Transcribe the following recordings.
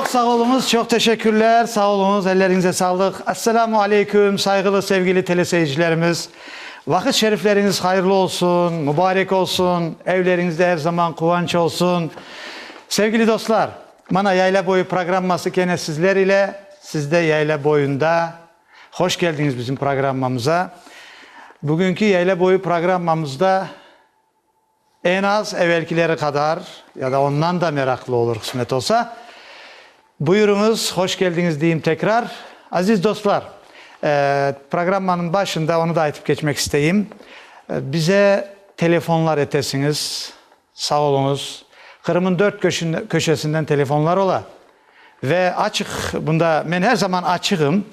Çoq sağ oluñız, çoq teşekkürler, sağ oluñız, elleriñize sağlıq. Esselamu aleyküm, sayğılı, sevgili teleseyircilerimiz. Vaqıt şerifleriñiz hayırlı olsun, mubarek olsun, evleriñizde er zaman quvanç olsun. Sevgili dostlar, mana Yayla boyu programması kene sizler ile, siz de yayla boyunda. Hoş keldiñiz bizim programmamıza. Bugünki Yayla boyu programmamızda Eñ az evelkileri qadar ya da ondan da meraqlı olur, qısmet olsa. Buyurıñız, hoş keldiñiz deyim tekrar. Aziz dostlar, programmanıñ başında onı da aytıp keçmek isteyim. Bize telefonlar etesiñiz, sağ oluñız. Qırım'ın dört köşesinden telefonlar ola. Ve açıq, bunda men er zaman açığım,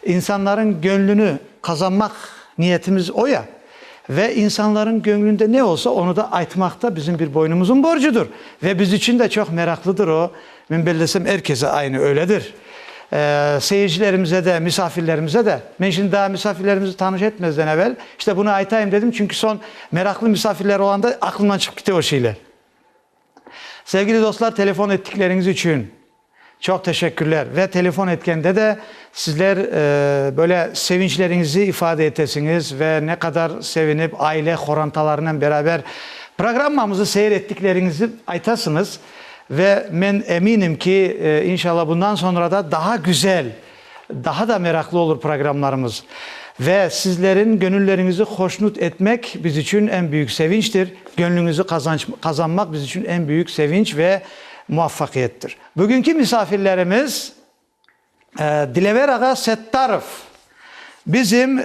insanların gönlüni qazanmaq niyetimiz o ya, ve insanların göñlünde ne olsa, onı da aytmaq da bizim bir boynumuzın borcudır. Ve biz içün de çoq meraqlıdır o, men bellesem er kese aynı öyledir. Seyircilerimize de, misafirlerimize de, men şimdi daa misafirlerimizi tanış etmezden evel, işte bunı aytayım dedim, çünki soñ meraqlı misafirler olanda aqlımdan çıqıp kite o şeyler. Sevgili dostlar, telefon ettikleriñiz içün çoq teşekkürler ve telefon etkende de sizler böyle sevinçleriñizi ifade etesiñiz ve ne qadar sevinip aile, qorantalarınen beraber programmamızı seyir ettikleriñizi aytasıñız ve men eminim ki, inşallah bundan soñra da daha güzel, Daha da meraqlı olur programlarımız. Ve sizlerin gönülleriñizi hoşnut etmek biz içün eñ büyük sevinçtir. Gönlüñizi qazanç qazanmaq biz içün eñ büyük sevinç ve muvaffaqiyettir. Bugünki misafirlerimiz, Dilever ağa Settarov. Bizim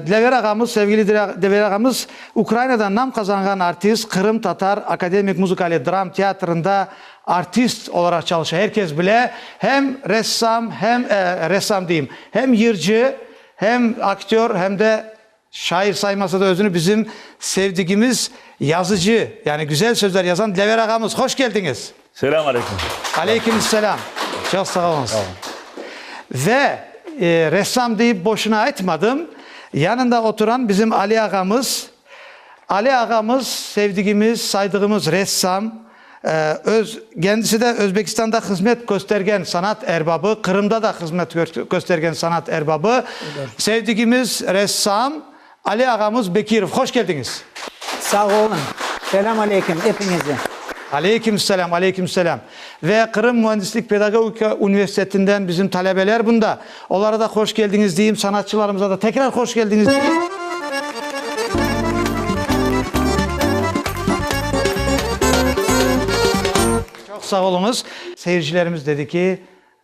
Dilever ağamız, sevgili Dilever ağamız Ukrainada nam qazanğan artist, Qırım Tatar akademik muzıkalı dram teatrında Artist olaraq çalışa. Er kes bile, hem ressam, hem, ressam deyim, hem yırcı, hem aktör, hem de şair saymasa da özüni bizim sevdigimiz yazıcı, yani güzel sözler yazan Dilever ağamız. Hoş keldiñiz! Selâm aleyküm! Aleyküm selâm! Çoq sağ oluñız! Ve ressam deyip boşuna aytmadım. Yanında oturan bizim Ali ağamız. Ali ağamız sevdigimiz, saydığımız ressam. Öz, kendisi de Özbekistanda hızmet köstergen sanat erbabı, Qırımda da hızmet köstergen sanat erbabı, sevdigimiz ressam Ali ağamız Bekirov. Hoş keldiñiz! Sağ oluñ! Selâm aleyküm epiñize! Aleyküm selâm, aleyküm selâm! Ve Qırım müendislik pedagogika universitetinden bizim talebeler bunda. Olara da hoş keldiñiz deyim, sanatçılarımıza da tekrar hoş keldiñiz deyim. Çoq sağ oluñız. Seyircilerimiz dedi ki,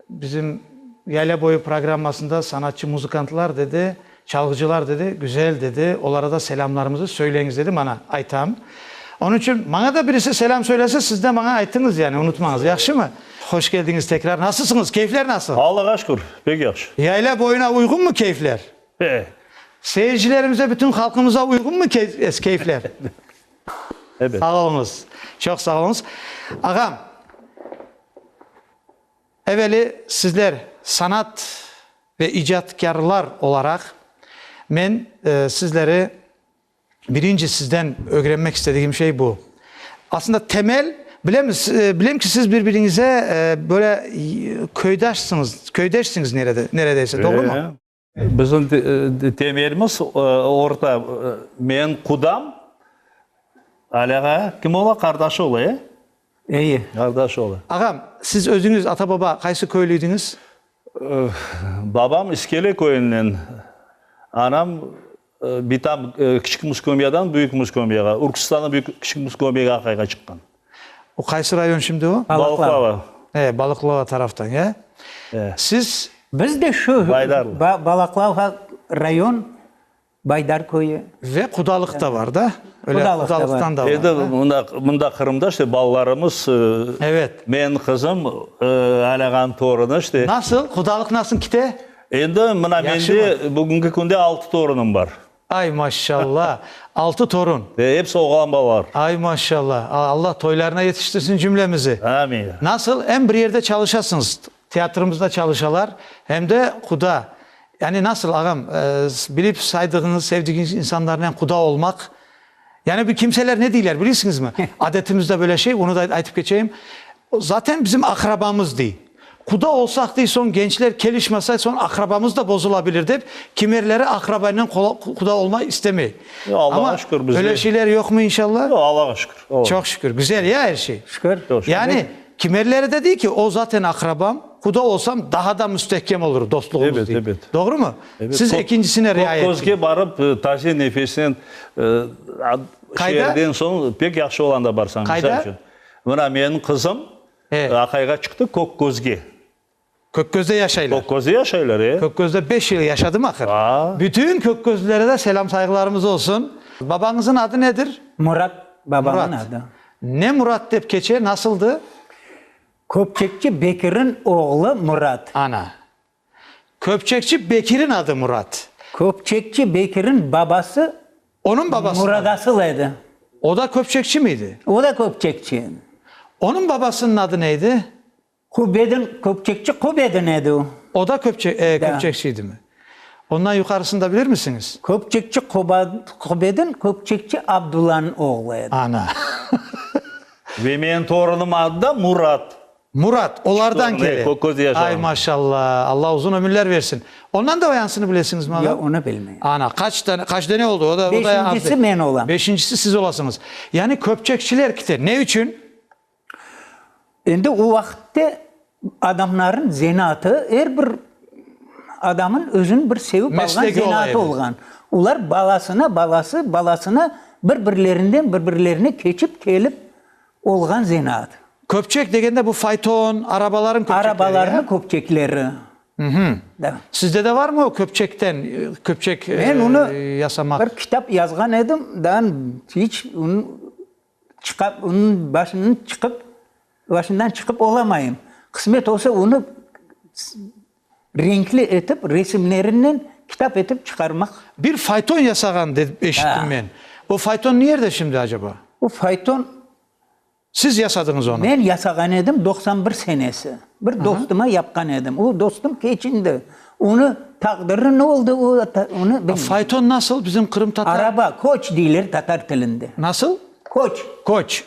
bizim Yayla boyu programmasında sanatçı muzıkantlar dedi, çalğıcılar dedi, güzel dedi, olara da selâmlarımızı söyleñiz dedi, mana, aytam. Onıñ içün maña da birisi selâm söylese, siz de maña aytıñız yani, unutmañız, yahşımı? Hoş keldiñiz tekrar. Nasılsıñız? Keyfler nasıl? Allağa şükür, pek yahşı. Yayla boyuna uyğunmı keyfler? E. Seyircilerimize, bütün halqımıza uyğunmı keyfler? Ebet. Sağ oluñız. Çoq sağ oluñız. Ağam, eveli sizler sanat ve icatkârlar olaraq men sizleri Birinci sizden ögrenmek istedigim şey bu. Aslında temel, bilemiz, bilem ki siz bir-biriñize böyle köydaşsıñız, köydeşsiñiz nerede, neredeyse, doğrumı? Bizim temelimiz orta, men qudam, Ali ağa kim ola, qardaşı ola, e? Eyi. Qardaşı ola. Ağam, siz özüñiz ata-baba qaysı köylüydiñiz? Babam İskele köyünden, anam Bitam Kiçik Muskomyadan Büyük Muskomyağa, Ürküstandan Büyük Kiçik Muskomyağa aqayğa çıqqan. O qaysı rayon şimdi o? Balıqlava. E, Balıqlava taraftan, ya? E. Siz? Biz de şu Baydarlı. Balaqlava rayon, Baydar köyü. Ve Qudalıq da var da? Öyle Qudalıq da var. Qudalıqtan da var. Endi mında, mında Qırımda işte balalarımız, Evet. menim qızım, Ali ağanıñ torunı işte. Nasıl? Qudalıq nasıl kite? Endi mına mende bugünki künde altı torunım bar. Ay, maşşalla! Altı torun. E, episi oğlan balalar. Ay, maşşalla! Alla toylarına yetiştirsin cümlemizi. Amin. Nasıl, em bir yerde çalışasıñız, teatrımızda çalışalar, hem de quda. Yani nasıl, ağam, bilip saydığıñız, sevdigiñiz insanlarnen quda olmaq? Yani bir kimseler ne deyler, bilirsiñizmi? Adetimizde böyle şey, onı da aytıp keçeyim. Zaten bizim aqrabamız, dey. Quda olsaq dey, soñ gençler kelişmese, soñ aqrabamız da bozulabilir dep, kimerleri aqrabaynen quda olmay istemey. Yoq, Allağa şükür, bizde. Öyle şeyler yoqmı inşallah? Yoq, Allağa şükür. Çoq şükür. Güzel ya er şey? Şükür. Yani, kimerleri de dey ki, o zaten aqrabam, quda olsam daha da müstehkem olur dostluğumuz Ebet, dey. ebet. Doğrumı? Ebet. Siz ekincisine riayet ettiñiz. Közge barıp, taze nefesnen Qayda? şeerden soñ pek yahşı olanda barsañ, misal Qayda? içün. Mına menim qızım aqayğa çıqtı Kökközge. Kökközde yaşaylar. Kökközde yaşaylar, e. Kökközde beş yıl yaşadım ahır. A. Bütün kökközlülere de selam sayğılarımız olsun. Babañızın adı nedir? Murat babamın Murat. adı. Ne Murat dep keçe, nasıldı? Köpçekçi Bekir'in oğlu Murat. Ana. Köpçekçi Bekir'in adı Murat. Köpçekçi Bekir'in babası Onıñ babasınıñ adı? Muradasıl edi. O da köpçekçi miydi? O da köpçekçi edi. Onıñ babasınıñ adı neydi? Qubedin, köpçekçi Qubedin edi o. O da köpçekçi idimi? Ondan yuqarısını da bilir misiñiz? Köpçekçi Qubedin, köpçekçi Abdullanıñ oğlu edi. Ana. Ve menim torunım adı da Murat. Murat, olardan kele. Ay, maşallah, Allah uzun ömürler versin. Ondan da o yansını bilesiñizmi, ağa? Yoq, onı bilmeyim. Ana, qaç tane, qaç dene oldı? O da, o da Beşincisi men olam. Beşincisi siz olasıñız. Yani köpçekçiler kite. Ne içün? Endi o vaqıtte adamların zenaatı, er bir adamın özüniñ bir sevip alğan Meslegi ola zenaatı edi. olğan. Olar balasına, balası, balasına bir-birlerinden bir-birlerine keçip kelip olğan zenaat. Köpçek degende bu fayton, arabaların köpçekleri, ya? Arabalarnıñ köpçekleri. Da. Sizde de varmı o köpçekten, köpçek Men onı yasamaq? bir kitap yazğan edim, daa hiç onı çıqa, onıñ başından çıqıp, başından çıqıp olamayım. Qısmet olsa onı renkli etip, resimlerinen kitap etip çıqarmaq. Bir fayton yasağan dep eşittim men. O fayton niyerde şimdi acaba? O fayton Siz yasadıñız onı? Men yasağan edim 91 senesi. Bir dostuma yapqan edim. O dostum keçindi. Onı taqdiri ne oldı, o, onı bilmeyim. Fayton nasıl bizim qırımtatar? Araba, koç deyler tatar tilinde. Nasıl? Koç. Koç.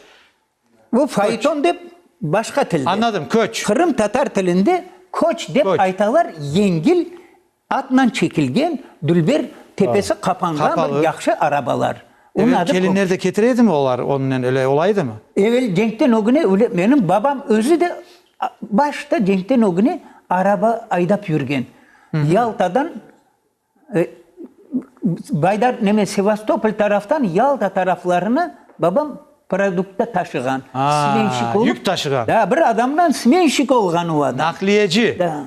Bu fayton dep başqa tilde. Anladım, köç. Qırımtatar tilinde köç dep aytalar, yengil atnan çekilgen, dülber, tepesi qapanğan bir yahşı arabalar. Onıñ Evel adı kelinler de ketire edimi olar onınen, öyle ola edimi? Evel cenkten ögüne öyle, menim babam özü de başta cenkten ögüne araba aydap yürgen. Yaltadan Baydar, neme, Sevastopol taraftan Yalta taraflarına babam produkta taşığan, smenşik olıp. Yük taşığan. Da, bir adamdan smenşik olğan o adam. Naqliyeci. Da.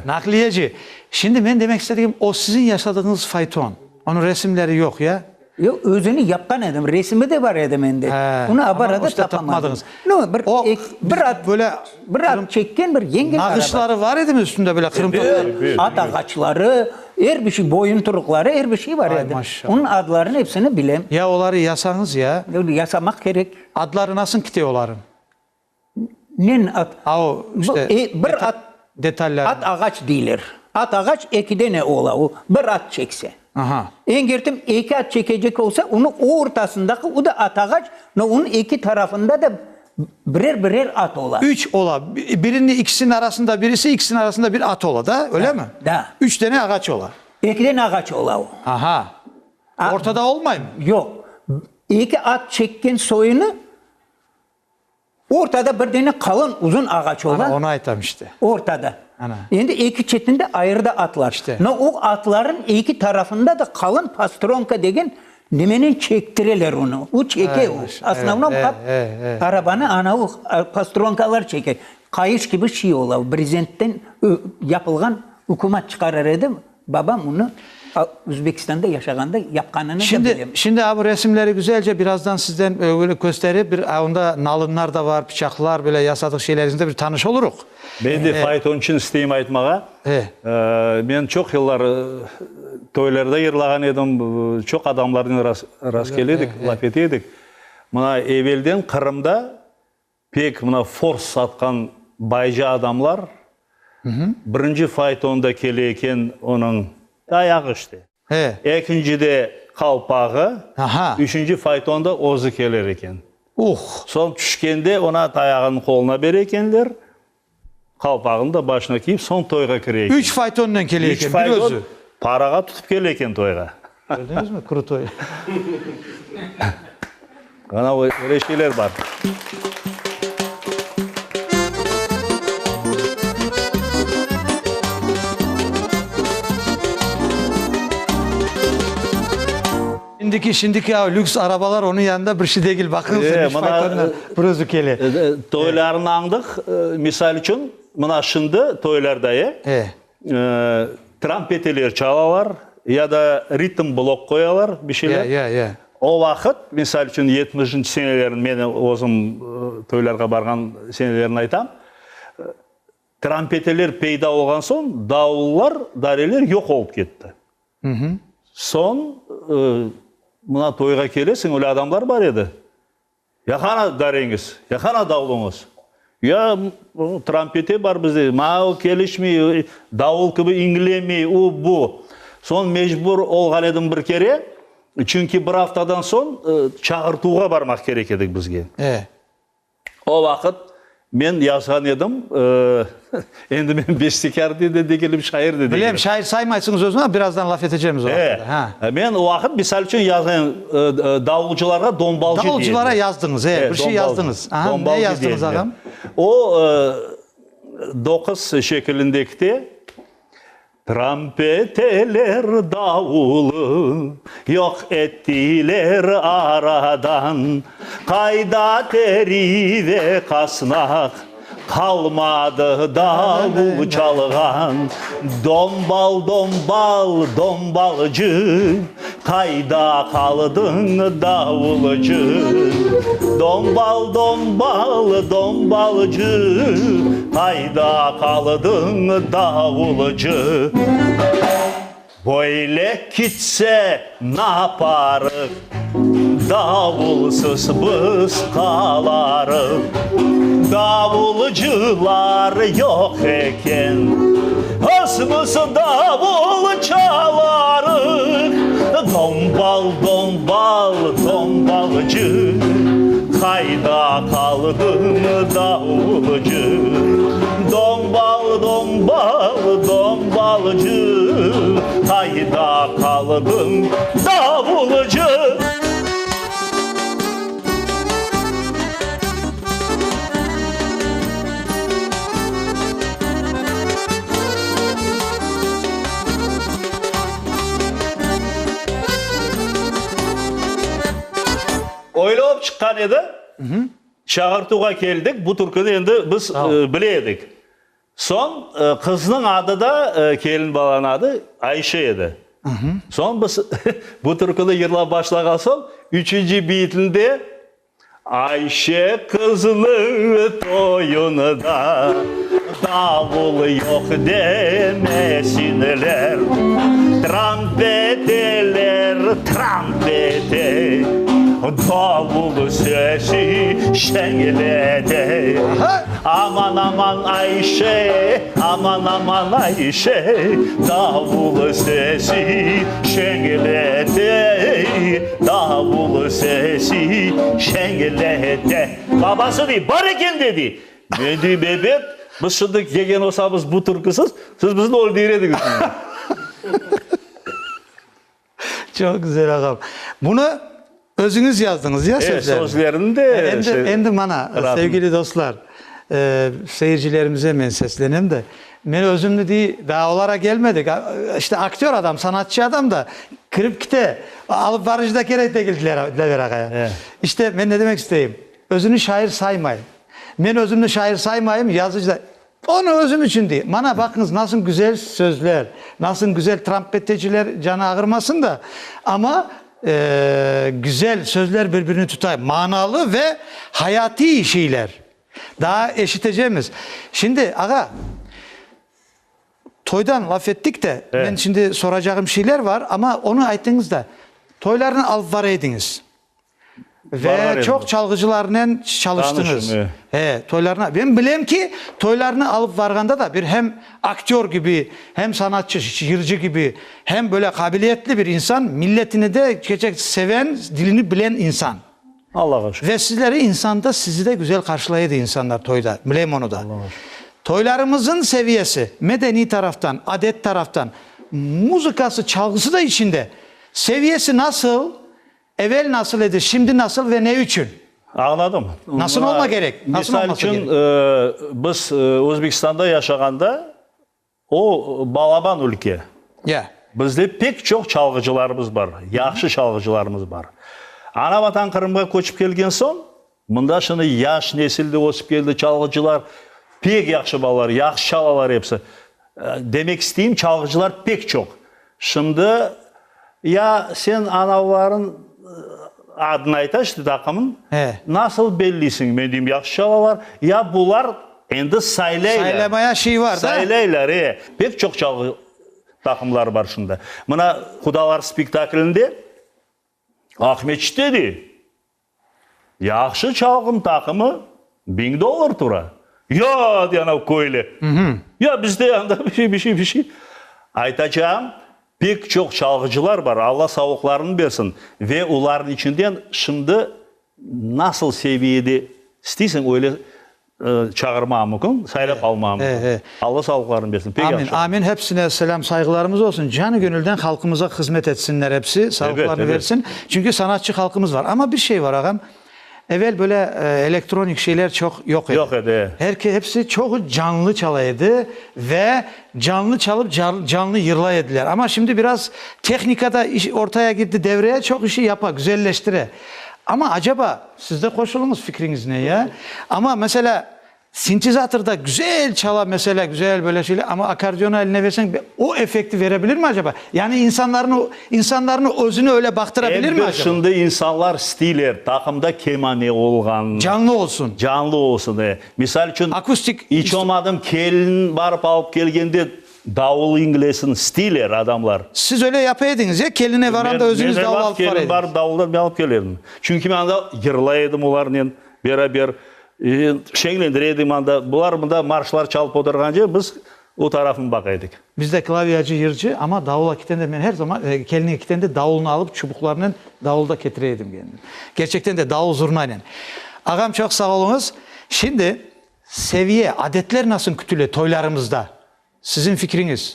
Naqliyeci. Şimdi men demek istedigim, o siziñ yaşadığıñız fayton, onıñ resimleri yoq, ya? Yoq, özüni yapqan edim, resimi de bar edi mende. Onı abarada tapamadım. No, bir, O, bir at, böyle bir at çekken bir yengil araba. Nağışları var edimi üstünde böyle qırımtatar? At ağaçları, er bir şey, boyunturuqları, er bir şey var edi. Onıñ adlarını epsini bilem. Ya oları yasañız ya? Yasamaq kerek. Adları nasıl kite olarıñ? Nen at? A o, işte, bir at, detalleri. At ağaç deyler. At ağaç ekide ne ola, o bir at çekse. Aha. Engertim eki at çekecek olsa, onı ortasındaki, o da at ağaç, no onıñ eki tarafında da birer-birer at ola. Üç ola. Birini ikisiniñ arasında birisi, ikisiniñ arasında bir at ola, da? Öyle mi? Da. Üç tane ağaç ola. Ekiden ağaç ola o. Aha. Ortada olmaymı? Yoq. Eki at çekken soyunı Ortada bir dene qalın, uzun ağaç ola. Ana, onı aytam işte. Ortada. Ana. Endi eki çetinde ayırı da atlar. İşte. No, o atların eki tarafında da qalın pastronka degen nemenen çektireler onı. O çeke o. Osnovnom at, arabanı ana o pastronkalar çeke. Qayış kibi şey ola, o brezentten yapılğan, ükümat çıqarır edi. Babam onı Özbekistanda yaşağanda yapqanını da bilem. Şimdi bu resimleri güzelce birazdan sizden böyle kösterip, bir onda nalınlar da var, pıçaqlar, böyle yasadıq şeyleriñizde bir tanış oluruq. Men de fayton içün isteyim aytmağa. Men çoq yıllar toylarda yırlağan edim, çoq adamlarnen rast kele edik, laf ete edik. Mına evelden Qırımda Pek mına fors satqan baycı adamlar birinci faytonda kele eken onıñ tayağı işte. Ekincide qalpağı, üçünci faytonda özü keler eken. Soñ tüşkende ona tayağını qoluna bere ekenler. Qalpağını da başına kiyip, soñ toyğa kire eken. Üç faytonnen kele eken, bir özü. Üç fayton parağa tutıp kele eken toyğa. Kördiñizmi, krutoy. Ana, öyle şeyler bar. Şimdiki, şimdiki a lüks arabalar onıñ yanında bir şey degil, baqıñız, üç faytonla bir özü kele. Toylarnı añdıq, misal içün, mına şimdi toylarda, e, trampeteler çalalar ya da ritm blok qoyalar, bir şeyler. O vaqıt, misal içün, yetmişinci senelerin, men özüm toylarğa barğan senelerini aytam, trampeteler peyda olğan soñ, davullar, dareler yoq olıp ketti. Soñ, mına toyğa kelesiñ, öyle adamlar bar edi. Ya qana dareñiz, ya qana davuluñız? Ya trampete bar bizde, maña o kelişmey, davul kibi iñlemey, u, bu. Soñ mecbur olğan edim bir kere, çünki bir aftadan soñ çağırtuvğa barmaq kerek edik bizge. O vaqıt men yazğan edim, endi men bestekâr de degilim, şair de degilim. Bilem, şair saymaysıñız özüni, amma birazdan laf etecemiz o aqqında. Ha. Men o vaqıt, misal içün, yazğan edim, davulcılarğa dombalcı dey Davulcılara yazdıñız, e, bir şey yazdıñız. Aha, ne yazdıñız, ağam? O, doquz şekilindekte. Trampeteler davulı yoq ettiler aradan, Qayda teri ve qasnaq qalmadı davul çalğan. Dombal, dombal, dombalcı, qayda qaldıñ davulcı? Dombal, dombal, dombalcı, qayda qaldıñ davulcı? Böyle kitse naparıq, davulsız biz qalarıq. Davulcılar yoq eken, özümiz davul çalarıq. Dombal, dombal, dombalcı, qayda qaldıñ davulcı? Dombal, dombal, dombalcı, qayda qaldıñ davulcı? Öyle olıp çıqqan edi. Çağırtuvğa keldik, bu türküni endi biz bile edik. Soñ qıznıñ adı da, kelin balanıñ adı Ayşe edi. Soñ biz bu türküni yırlap başlağan soñ, üçünci beyitinde Ayşe qıznıñ toyunda davul yoq demesinler, Trampeteler trampete, davul sesi şeñlete. Aman, aman, Ayşe, aman, aman, Ayşe, davul sesi şeñlete, davul sesi şeñlete. Babası dey, bar eken, dedi. Men deyim, ebet, biz şimdi kelgen olsamız bu türküsiz, siz bizni öldürir ediñiz şimdi. Çoq güzel, ağam. Bunı özüñiz yazdıñız, ya, sözlerini? E, sözlerini de. Endi, endi mana, sevgili dostlar, seyircilerimize men seslenem de, men özümni dey, daa olara kelmedik, işte aktör adam, sanatçı adam da kirip kite, alıp barıcı da kerek degil, Dilâver ağaya. İşte, men ne demek isteyim, özüni şair saymay. Men özümni şair saymayım, yazıcı da. Onı özüm içün dey. Mana, baqıñız, nasıl güzel sözler, nasıl güzel trampeteciler canı ağırmasın da, amma güzel sözler bir-birini tutay, manalı ve hayatiy şeyler. Daa eşitecemiz. Şimdi, ağa, toydan laf ettik de, men şimdi soracağım şeyler var, amma onı aytıñız da, toylarnı alıp bara ediñiz. Ve çoq çalğıcılarnen çalıştıñız. He, toylarına. Men bilem ki, toylarnı alıp varğanda da bir hem aktör kibi, hem sanatçı, yırcı kibi, hem böyle qabiliyetli bir insan, milletini de kerçek seven, dilini bilen insan. Allağa şükür. Ve sizleri insanda, sizi de güzel qarşılay edi insanlar toyda. Bilem onı da. Toylarımızın seviyesi medeniy taraftan, adet taraftan, muzıkası, çalğısı da içinde, seviyesi nasıl, evel nasıl edi, şimdi nasıl ve ne içün? Añladım. Nasıl olma kerek? Nasıl Misal olması içün, kerek? biz Özbekistanda yaşağanda, o balaban ülke. Ya. Bizde pek çoq çalğıcılarımız bar, yahşı çalğıcılarımız bar. Ana-Vatan Qırımğa köçip kelgen soñ, mında şimdi yaş nesil de ösip keldi, çalğıcılar pek yahşı balalar, yahşı çalalar episi. Demek isteyim, çalğıcılar pek çoq. Şimdi ya sen anavların adını ayta işte taqımın, nasıl belliysiñ, men deyim, yahşı çalalar, ya bular endi saylaylar. Saylamaya şey var da. Saylaylar, e. Pek çoq çalğı taqımları bar şimdi. Mına Qudalar spektaklinde Aqmeçitte de yahşı çalğın taqımı biñ dollar tura. Ya, dey anav köylü. Ya, bizde anda bir şey, bir şey, bir şey. Aytacağım, pek çoq çalğıcılar bar, Alla sağlıqlarını bersin. Ve olarnıñ içinden şimdi nasıl seviyede isteysiñ, öyle Çağırmağa mümkün, saylap almağa mümkün. Alla sağlıqlarını bersin. Pek Amin, yahşı. amin. Hepsine selâm, sayğılarımız olsun. Canı-gönülden halqımıza hızmet etsinler hepsi, sağlıqlarını bersin. Çünki sanatçı halqımız var. Amma bir şey var, ağam, evel böyle elektronik şeyler çoq yoq edi. Yoq edi. Her ke, hepsi çoğu canlı çala edi ve canlı çalıp, canlı yırlay ediler. Amma şimdi biraz tehnika da iş ortaya girdi devreye, çoq işi yapa, güzelleştire. Amma acaba, Siz de qoşulıñız fikriñizne, ya. Amma, meselâ, sintezatorda güzel çala, meselâ, güzel böyle şeyler, amma akkordeonı eline verseñ, o effekti verebilirmi acaba? Yani insanlarnı, insanlarnı özüne öyle baqtırabilirmi Em de acaba? şimdi insanlar isteyler, taqımda kemane olğanını. Canlı olsun. Canlı olsun, e. Misal içün, Akustik. iç olmadım kelin barıp alıp kelgende Davul iñlesin isteyler adamlar. Siz öyle yapa ediñiz, ya? Keline varanda özüñiz Men davul er vaqıt alıp bara kelin ediñiz. barıp davuldan men alıp kele edim. Çünki men anda yırlay edim olarnen beraber, şeñlendire edim anda. Bular mında marşlar çalıp oturğance biz o tarafını baqa edik. Bizde klavyacı yırcı, amma davula kitende men her zaman, keline kitende davulnı alıp çubuqlarnen davulda ketire edim kendim. Kerçekten de davul zurnaynen. Ağam çoq sağ oluñız. Şimdi seviye, adetler nasıl kütüle toylarımızda? Siziñ fikriñiz?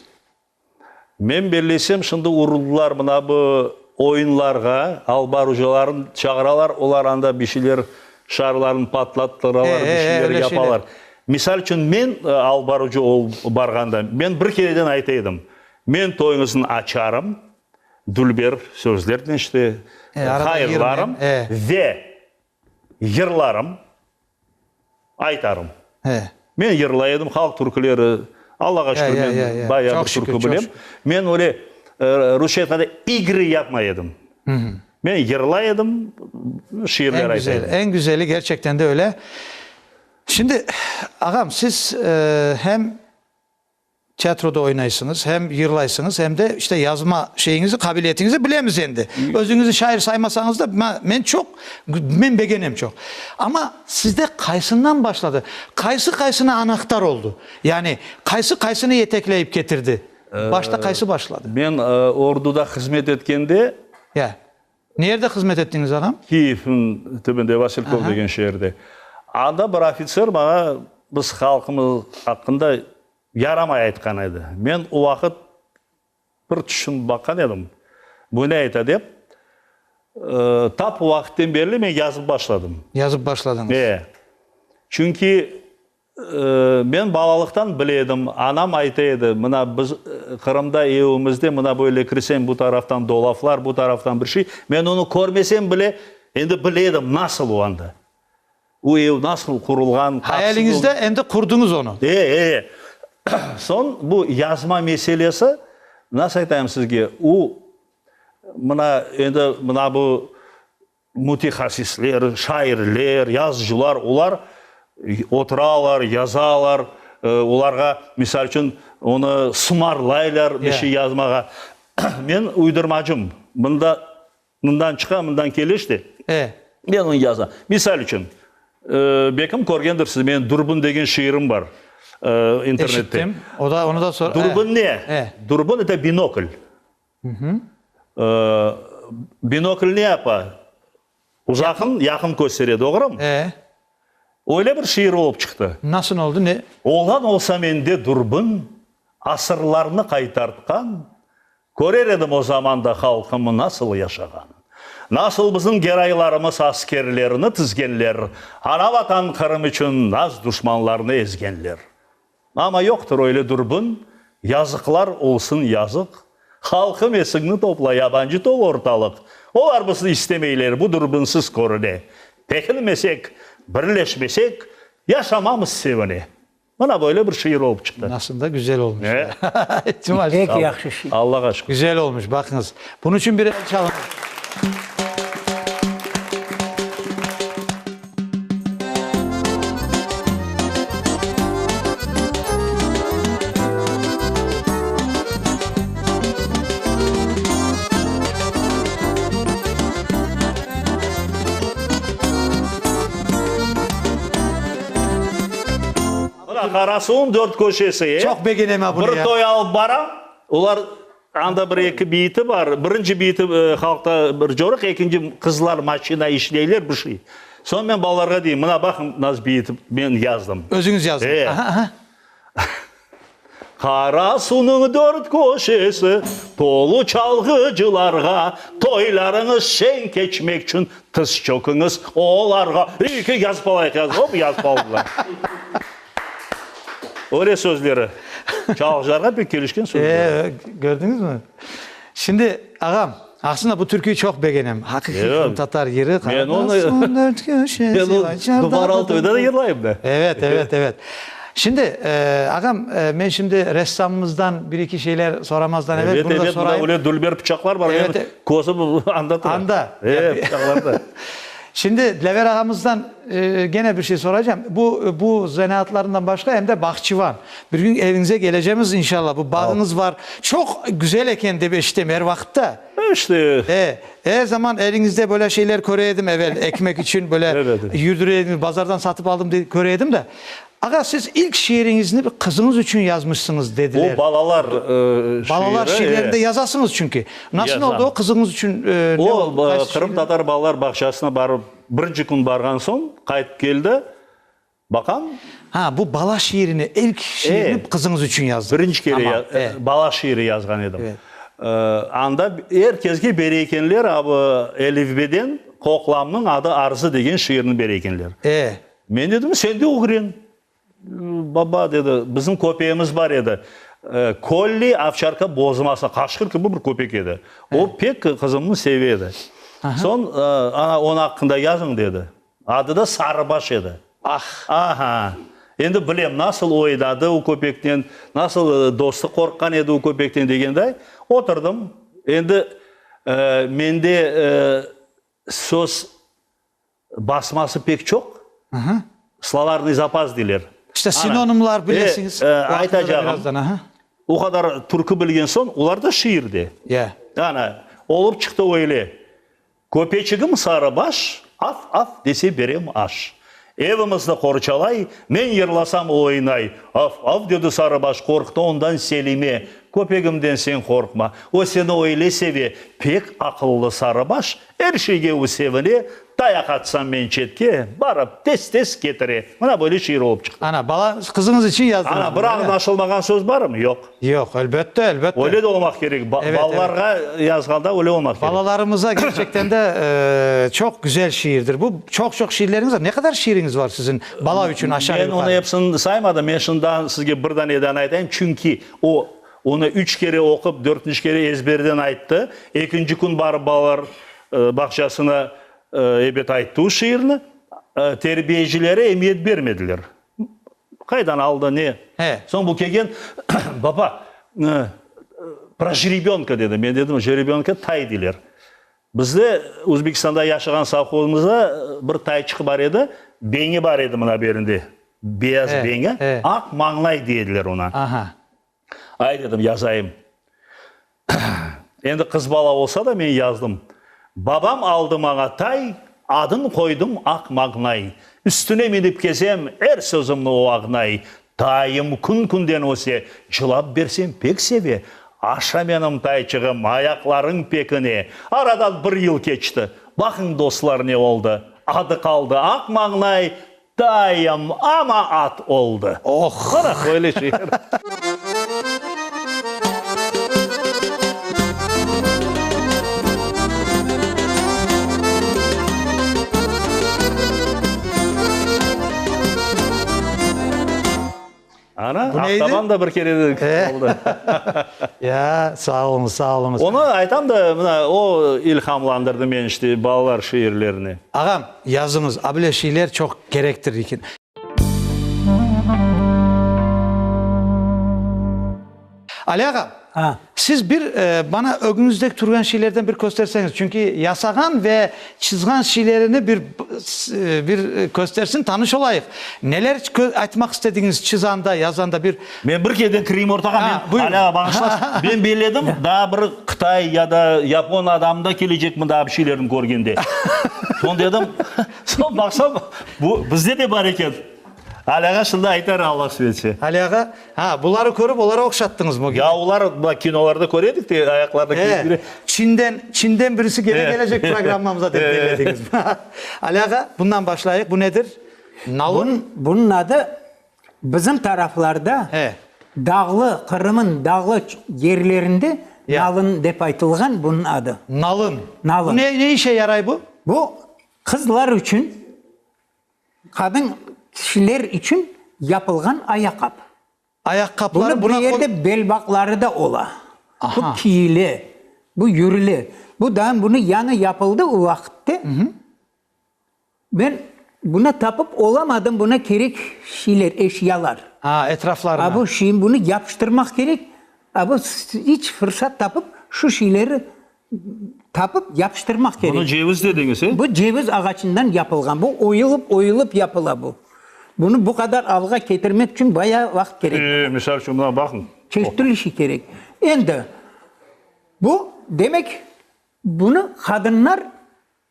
Men bellesem, şimdi uruldılar mına bu oyunlarğa, albarucalarnı çağıralar, olar anda bir şeyler, şarlarnı patlattıralar, bir şeyler yapalar. Misal içün, men albarucı olıp barğanda, men bir kereden ayta edim, men toyuñıznı açarım, dülber sözlernen işte, hayırlarım ve yırlarım. Aytarım. Men yırlay edim halq türküleri, Allağa şükür, men bayağı bir türkü bilem. Men öyle, rusça aytqanda, igrı yapmay edim. Men yırlay edim, şiirler ayta edim. Eñ güzeli, gerçekten de öyle. Şimdi, ağam, siz hem Tiyatroda oynaysıñız, hem yırlaysıñız, hem de işte yazma şeyiñizi, qabiliyetiñizi bilemiz endi. Özüñizni şair saymasañız da, men çoq, men begenem çoq. Amma sizde qaysından başladı? Qaysı qaysına anahtar oldu? Yani qaysı qaysını yetekleyip ketirdi? Başta qaysı başladı? Men orduda hızmet etkende. Ya. Nerde hızmet ettiñiz, ağam? Kiyevniñ tübünde, Vasilkov degen şeerde. Anda bir ofitser maña biz halqımız aqqında yaramay aytqan edi. Men o vaqıt bir tüşünip baqqan edim, bu ne ayta dep. Tap o vaqıtten berli men yazıp başladım. Yazıp başladıñız. E. Çünki Men balalıqtan bile edim, anam ayta edi, mına biz Qırımda evimizde mına böyle kirseñ bu taraftan dolaflar, bu taraftan bir şey, men onı körmesem bile, endi bile edim nasıl o anda, o ev nasıl qurulğan, Hayaliñizde endi qurdıñız onı. E, e. Soñ bu yazma meselesi, nasıl aytayım sizge, o mına endi mına bu Mütehassisler, şairler, yazıcılar, olar oturalar, yazalar, olarğa, misal içün, onı sımarlaylar bir şey yazmağa. Men uydurmacım, mında, mından çıqa, mından kele işte, men onı yazam. Misal içün, belkim körgendirsiz, menim Dürbün degen şiirim bar internette. Eşittim. O da, onı da sor. Dürbün ne? Dürbün, это binokl. Binokl ne yapa? Uzaqın yaqın köstere, doğrumı? E. Öyle bir şiir olıp çıqtı. Nasıl oldı, ne? Olğan olsa mende dürbün, asırlarnı qaytartqan, körer edim o zamanda halqım nasıl yaşağan. Nasıl bizim geraylarımız askerlerini tizgenler, ana-Vatan Qırım içün naz duşmanlarnı ezgenler. Amma yoqtır öyle dürbün, yazıqlar olsun yazıq, halqım esiñni topla, yabancı tolu ortalıq, olar bizni istemeyler, bu dürbünsiz körüne. Pekinmesek, birleşmesek, yaşamamız sevine. Mına böyle bir şiir olıp çıqtı. Nasıl da güzel olmuş. Pek yahşı şiir. Allağa şükür. Güzel olmuş, baqıñız. Bunıñ içün bir el çalıñız. Mına Qarasuvnıñ dört köşesi, e? Çoq begenem a bunı Bir ya. toy alıp baram, olar anda bir eki beyiti bar. Birinci beyiti halqta bir coruq, ekinci qızlar maşina işleyler, bir şey. Soñ men balalarğa deyim, mına baqıñ nasıl beyit men yazdım. Özüñiz yazdıñız. E. Aha, aha. Qarasuvnıñ dört köşesi tolu çalğıcılarğa, Toylarıñız şeñ keçmekçün tiz çöküñiz olarğa. Eki yazıp alayıq, yazıp, hop, yazıp aldılar. Öyle sözleri. Çalğıcılarğa pek kelişken sözleri. E, kördiñizmi? Şimdi, ağam, aslında bu türküyü çoq begenem. Haqiqiy qırımtatar yırı. Men onı, men onı Dubaral toyda da yırlayım da. Evet, evet, evet. Şimdi, ağam, men şimdi ressamımızdan bir-eki şeyler soramazdan evel bunu da Evet, evet, sorayım. mında öyle dülber pıçaqlar bar, Evet, menim közüm anda tura. Anda. E, pıçaqlarda. Şimdi Dlâver ağamızdan gene bir şey soracağım. Bu, bu zenaatlarından başqa em de bağçıvan. Bir gün eviñize kelecemiz inşallah. Bu bağıñız bar. Çoq güzel eken dep eşitem er vaqıtta. İşte. E, er zaman eliñizde böyle şeyler köre edim evel, ekmek içün böyle Evet, evet. yürdüre ediñiz, bazardan satıp aldım dey köre edim de. Ağa, siz ilk şiiriñizni bir qızıñız içün yazmışsıñız dediler. O balalar şiiri. Balalar şiirlerini de yazasıñız çünki. Nasıl Yazam. oldı o qızıñız içün? Ne O, oldı? Qaysı şiiri? qırımtatar balalar bağçasına barıp, birinci kün barğan soñ, qaytıp keldi. Baqam. Ha, bu bala şiirini, ilk şiirini qızıñız içün yazdıñız. Birinci kere Tamam, e. bala şiiri yazğan edim. Evet. Anda er kesge bere ekenler, a bu elifbeden Qoqlamnıñ adı Arzı degen şiirini bere ekenler. E. Men dedim, sen de ögren. Baba, dedi, bizim köpeğimiz bar edi. Kolli ovçarka bozması, qaşqır kibi bir köpek edi. O pek qızımnı seve edi. Soñ, ana, onıñ aqqında yazıñ, dedi. Adı da Sarıbaş edi. Ah! Aha! Endi bilem, nasıl oynadı o köpeknen, nasıl dostu qorqqan edi o köpekten degenday. Oturdım. Endi mende söz basması pek çoq. Slovarnıy zapas deyler. İşte sinonimlar bilesiñiz. Aytacağım, o qadar türkü bilgen soñ, olar da şiir de. Ya. Ana, olıp çıqtı öyle. Köpeçigim sarıbaş, af-af dese berem aş. Evimizni qorçalay, men yırlasam o oynay. Af-af dedi sarıbaş, qorqtı ondan Selime. Köpegimden sen qorqma, o seni öyle seve. Pek aqıllı sarıbaş, Er şeyge o sevine, tayaq atsam men çetke, barıp tez-tez ketire. Mına böyle şiir olıp çıqtı. Ana, bala, qızıñız içün yazdınız Ana, bunı, bir öyle mi? añlaşılmağan söz barmı? Yoq. Yoq, elbette, elbette. Öyle de olmaq kerek. Evet, Balalarğa yazğanda öyle olmaq kerek. Balalarımıza gerçekten de çoq güzel şiirdir bu. Çoq-çoq şiirleriñiz var. Ne qadar şiiriñiz var siziñ bala içün aşağı Men yuqarı? onı epsini saymadım. Men şundan sizge bir daneden aytayım, çünki o, Onı üç kere oqup, dörtünci kere ezberden ayttı. Ekinci kün barıp balalar bağçasına ebet ayttı o şiirni. Terbiyecileri emiyet bermediler. Qaydan aldı, ne? Soñ bu kelgen, Baba, pro jerebönka dedi. Men dedim, jerebönka tay deyler. Bizde, Özbekistanda yaşağan sovhozımızda bir tayçıq bar edi, beñi bar edi mına berinde, beyaz beñi, aq mañlay dey ediler oña. Ay, dedim, yazayım. Endi qız bala olsa da men yazdım. Babam aldı maña tay, adın qoydım aq mañlay. Üstüne minip kezem, er sözümni o añlay. Tayım kün-künden öse, cılap bersem pek seve. Aşa menim tayçığım, ayaqlarıñ pekine. Aradan bir yıl keçti. Baqıñ, dostlar, ne oldı? Adı qaldı aq mañlay. Tayım ama at oldı. Oh! Mına böyle şeyler. Ana, Bu neydi? Aqtaban da bir kere de oldı. Ya, sağ oluñız, sağ oluñız. Onı aytam da, mına, o ilhamlandırdı meni işte balalar şiirlerine. Ağam, yazıñız, a bile şeyler çoq kerektir eken. Ali ağam, Ha. siz bir bana ögüñizdeki turğan şeylerden bir kösterseñiz, çünki yasağan ve çızğan şeylerini bir bir köstersin, tanış olayıq. Neler aytmaq istediñiz çızanda, yazanda bir. Men bir kereden kireyim ortağa, men, buyur. Ali ağa, bağışla, men belledim, daa bir qıtay ya da yapon adamı da kelecek mında bir şeylerni körgende. Soñ dedim, soñ baqsam, bu bizde de bar eken. Ali ağa şimdi aytar, Alla qısmet etse. Ali ağa, ha, buları körip olara oqşattıñızmı? Ya olar, mına, kinolarda köre edik de, ayaqlarını kiyip yüre. Çinden, Çinden birisi kene kelecek programmamıza dep bellediñiz. Ali ağa, bundan başlayıq. Bu nedir? Nalın? Bunıñ adı bizim taraflarda, dağlı, Qırım'ın dağlı yerlerinde nalın dep aytılğan bunıñ adı. Nalın. Nalın. Bu ne, ne işe yaray bu? Bu qızlar içün. Qadın kişiler içün yapılğan ayaqqap. Ayaqqapları Bunı bir yerde belbaqları da ola. Bu kiyile, bu yürüle. Bu daa bunı yañı yapıldı o vaqıtte. Ben buna tapıp olamadım, buna kerek şeyler, eşyalar. Ha, etraflarına. A bu şeyin bunı yapıştırmaq kerek. A bu iç fırsat tapıp şu şeyleri Tapıp yapıştırmaq kerek. Bunı ceviz dediñiz, e? Bu ceviz ağaçından yapılğan. Bu oyulıp-oyulıp yapıla bu. Bunı bu qadar alğa ketirmek içün bayağı vaqıt kerek. E, misal içün, mına baqıñ. Çeşit türlü şey kerek. Endi bu, demek, bunı qadınlar,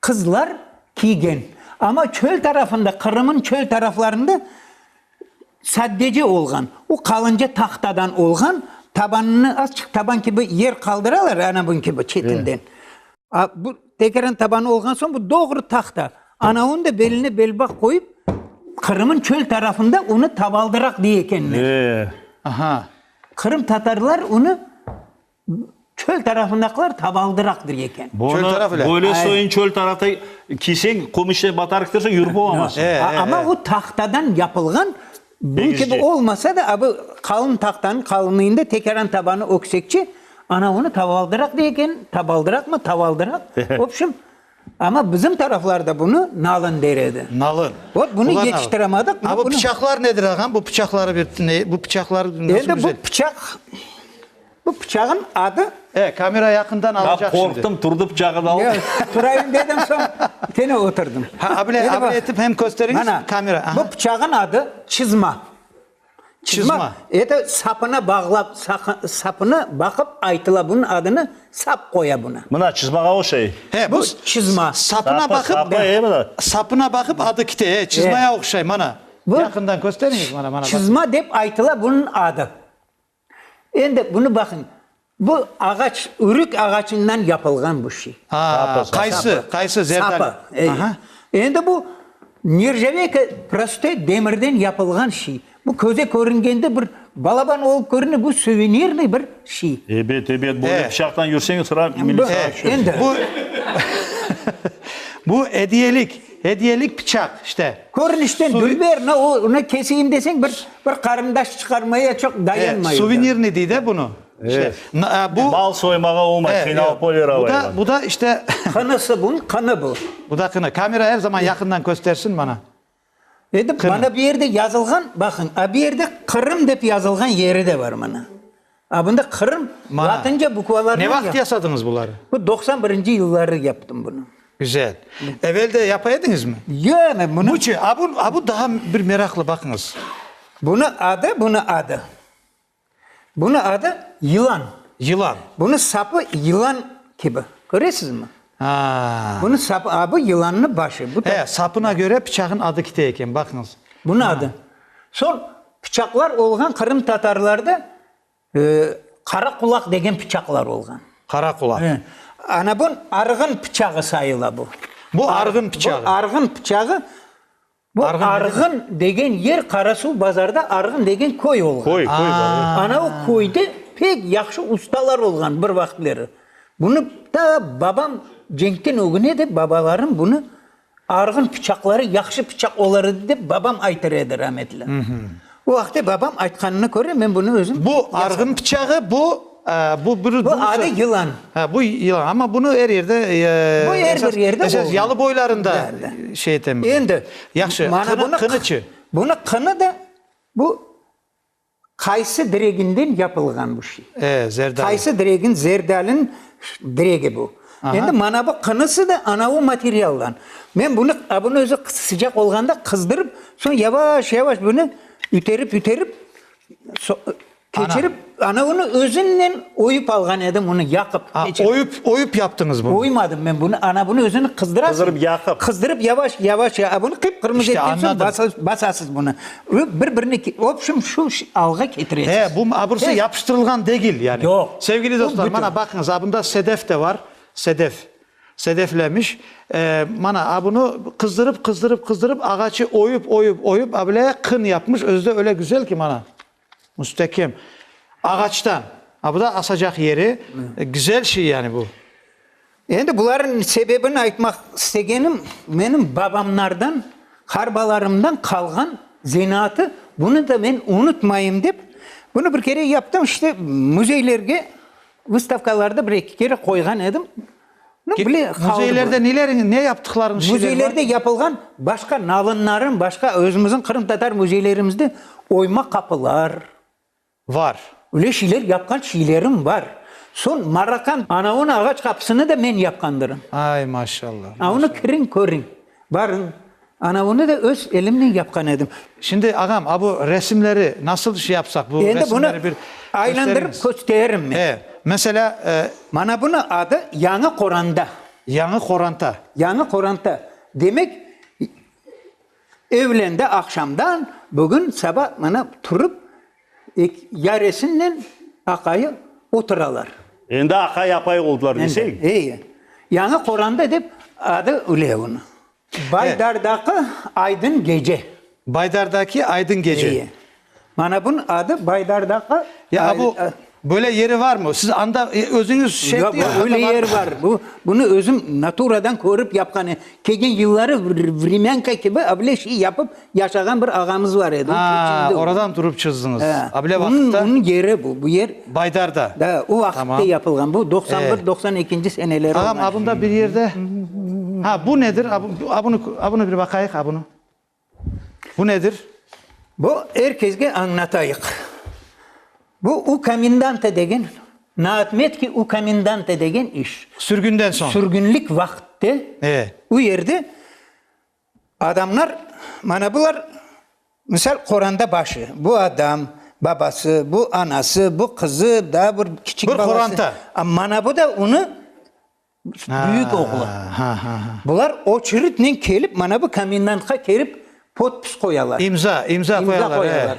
qızlar kiygen. Amma çöl tarafında, Qırım'ın çöl taraflarında Saddece olğan. O qalınca tahtadan olğan, tabanını azçıq taban kibi yer qaldıralar, ana bunıñ kibi çetinden. A, bu tekeren tabanı olğan soñ bu doğru tahta. Ana onı da beline belbaq qoyıp, Qırım'ın çöl tarafında onı tabaldıraq dey ekenler. E. Aha. Qırım tatarlar onı Çöl tarafındakiler tabaldıraq dey eken. Çöl taraf ile. Böyle soyun çöl tarafta kiyseñ, qum içine batar keterseñ, yürip olamazsıñ. Amma o tahtadan yapılğan, bunıñ kibi olmasa da, bu qalın tahtanıñ qalınlığında tekeren tabanı öksekçe, ana onı tabaldıraq dey eken, tabaldıraqmı, tavaldıraq, vobşem, amma bizim taraflarda bunı nalın der edi. Nalın. Vot bunı yetiştiremadıq. A bu pıçaqlar nedir, ağam? Bu pıçaqları bir, bu pıçaqlar nasıl güzel? Endi bu pıçaq. Bu pıçağın adı. E, kamera yaqından alacaq Ya şimdi. qorqtım, turdı pıçağını alıp. Yoq, turayım dedim, soñ kene otırdım. Ha, abile, abile etip hem kösteriñiz, Mana, kamera. Aha. Bu pıçağın adı çızma. Çızma. Eto sapına bağlap, sapına baqıp aytıla bunıñ adını, sap qoya buna. Mına, çızmağa oşay. He, bu çızma. Sapına Sapı, baqıp, sapı, e, mına. Sapına baqıp adı kite, e, çızmaya oqşay, mana. Bu Yaqından kösteriñiz, mana, mana. Çızma dep aytıla bunıñ adı. Endi bunı baqıñ, bu ağaç, ürük ağaçından yapılğan bu şey. Ha, qaysı, qaysı zerdali? Sapı, e. Endi bu nerjaveyka prostoy demirden yapılğan şey. Bu köze körüngende bir balaban olıp körüne, bu suvenirnıy bir şey. Ebet, ebet, böyle pıçaqtan yürseñ, sıra militsiyağa tüşersiñ. Endi. Bu, bu ediyelik. Hediyelik pıçaq, işte. Körünişten dülber, no, onı keseyim deseñ, bir, bir qarındaş çıqarmaya çoq dayanmay. E, suvenirniy dey de bunı. İşte, bu, Mal soymağa olmay, qıynalıp öler Bu da, bu da işte. Qınısı bunıñ, qını bu. Bu da qını. Kamera er zaman yaqından köstersin mana. Endi mana bu yerde yazılğan, baqıñ, a bu yerde Qırım dep yazılğan yeri de bar mana. A bunda Qırım latınca bukvalarnen. Ne vaqıt yasadıñız buları? Bu 91-nci yılları yaptım bunı. Güzel. Evel de yapa ediñizmi? Yoq, men bunı. Buçı, a bu, a bu daha bir meraqlı, baqıñız. Bunı adı, bunı adı. Bunı adı yılan. Yılan. Bunı sapı yılan kibi. Köresizmi? Ha. Bunı sapı, a bu yılannı başı. Bu He, sapına köre pıçağın adı kite eken, baqıñız. Bunı adı. Soñ pıçaqlar olğan qırımtatarlarda qara qulaq degen pıçaqlar olğan. Qara qulaq. He. Ana bu arğın pıçağı sayıla bu. Bu arğın pıçağı. Bu arğın pıçağı. Bu Arğın degen yer Qarasuvbazarda Arğın degen köy olğan. Köy, köy bar, e. Ana o köyde pek yahşı ustalar olğan bir vaqıtları. Bunı ta babam cenkten ögüne de babalarım bunı Arğın pıçaqları yahşı pıçaq olar edi dep babam aytır edi rametli. O vaqıtta babam aytqanına köre men bunı özüm Bu arğın pıçağı, bu, bu bir Bu adı yılan. Ha, bu yılan, amma bunı er yerde, Bu er bir yerde esas olğan. yalı boylarında şey etemiz. Endi Yahşı, mana qını, bunı qınıçı? Bunı qını da bu Qaysı direginden yapılğan bu şey? E, zerdali. Qaysı diregin, zerdalin diregi bu. Endi mana bu qınısı da ana o materialdan. Men bunı, a bunı özü sıcaq olğanda qızdırıp, soñ yavaş-yavaş bunı üterip-üterip, keçirip, ana onı özünnen oyup alğan edim, onı yaqıp. A, oyup, oyup yaptıñız bunı? Oymadım men bunı, ana bunı özüni qızdırasıñ. Qızdırıp yaqıp. Qızdırıp yavaş, yavaş, a bunı qıp-qırmızı İşte, etken soñ anladım. basasız bunı. Bir-birini, vobşem, şu alğa ketiresiz. He, bu abursı yapıştırılğan degil, yani. Yoq. Sevgili dostlar, mana baqıñız, a bunda sedef de var, sedef, sedeflemiş. Mana, a bunı qızdırıp, qızdırıp, qızdırıp, ağaçı oyup, oyup, oyup, a bile qın yapmış, özü de öyle güzel ki, mana, müstekem. Ağaçtan. A bu da asacaq yeri. Güzel şey, yani, bu. Endi bularnıñ sebebini aytmaq istegenim, menim babamlardan, qarbalarımdan qalğan zenaatı, bunı da men unutmayım dep, bunı bir kere yaptım, işte, müzeylerge, vıstavkalarda bir-eki kere qoyğan edim. Nu, bile qaldı bu. Müzeylerde neler, ne yaptıqlarıñız şeyler bar? Müzeylerde yapılğan başqa nalınlarım, başqa özümizniñ qırımtatar müzeylerimizde oyma qapılar. Var. Öyle şeyler yapqan şeylerim var. Soñ Marakan anavınıñ ağaç qapısını da men yapqandırım. Ay, maşallah. A onı kiriñ, körüñ. Barıñ. Anavını da öz elimnen yapqan edim. Şimdi, ağam, a bu resimleri nasıl şey yapsaq, bu Endi bunı resimleri bir aylandırıp kösteriñiz. kösteririm men. E, meselâ, e. Mana bunıñ adı Yañı qoranda. Yañı qoranta. Yañı qoranta. Demek, Evlendi aqşamdan, bugün saba mına turıp, yaresinen aqayı oturalar. Endi aqay, apay oldılar deseñ. Endi, ey. Yañı qoranda dep adı öyle onıñ. Baydardaki aydın gece. Baydardaki aydın gece. Ey. Mana bunıñ adı Baydardaki. Ya bu böyle yeri varmı? Siz anda özüñiz şey Yoq, öyle yer var. Bu, bunı özüm naturadan körip yapqan. Kelgen yılları vremânka kibi able şey yapıp yaşağan bir ağamız var edi. Ha, oradan turıp çızdıñız. Able vaqıtta. Onıñ yeri bu, bu yer. Baydarda. Da, o vaqıtta yapılğan. Bu 91, 92-nci seneleri Ağam, olğan. a bunda bir yerde. Ha, bu nedir? A bunı, a bunı bir baqayıq, a bunı. Bu nedir? Bu er kesge añlatayıq. Bu u komendanta degen, na otmetki u komendanta degen iş. Sürgünden soñ. Sürgünlik vaqıtte u yerde adamlar, mana bular, misal, qoranda başı, bu adam, babası, bu anası, bu qızı, daa bir kiçik Bir balası. qoranta. Mana bu da onı Büyük oğlu. Bular oçeritnen kelip, mana bu komendantqa kelip podpis qoyalar. İmza, imza qoyalar. İmza qoyalar.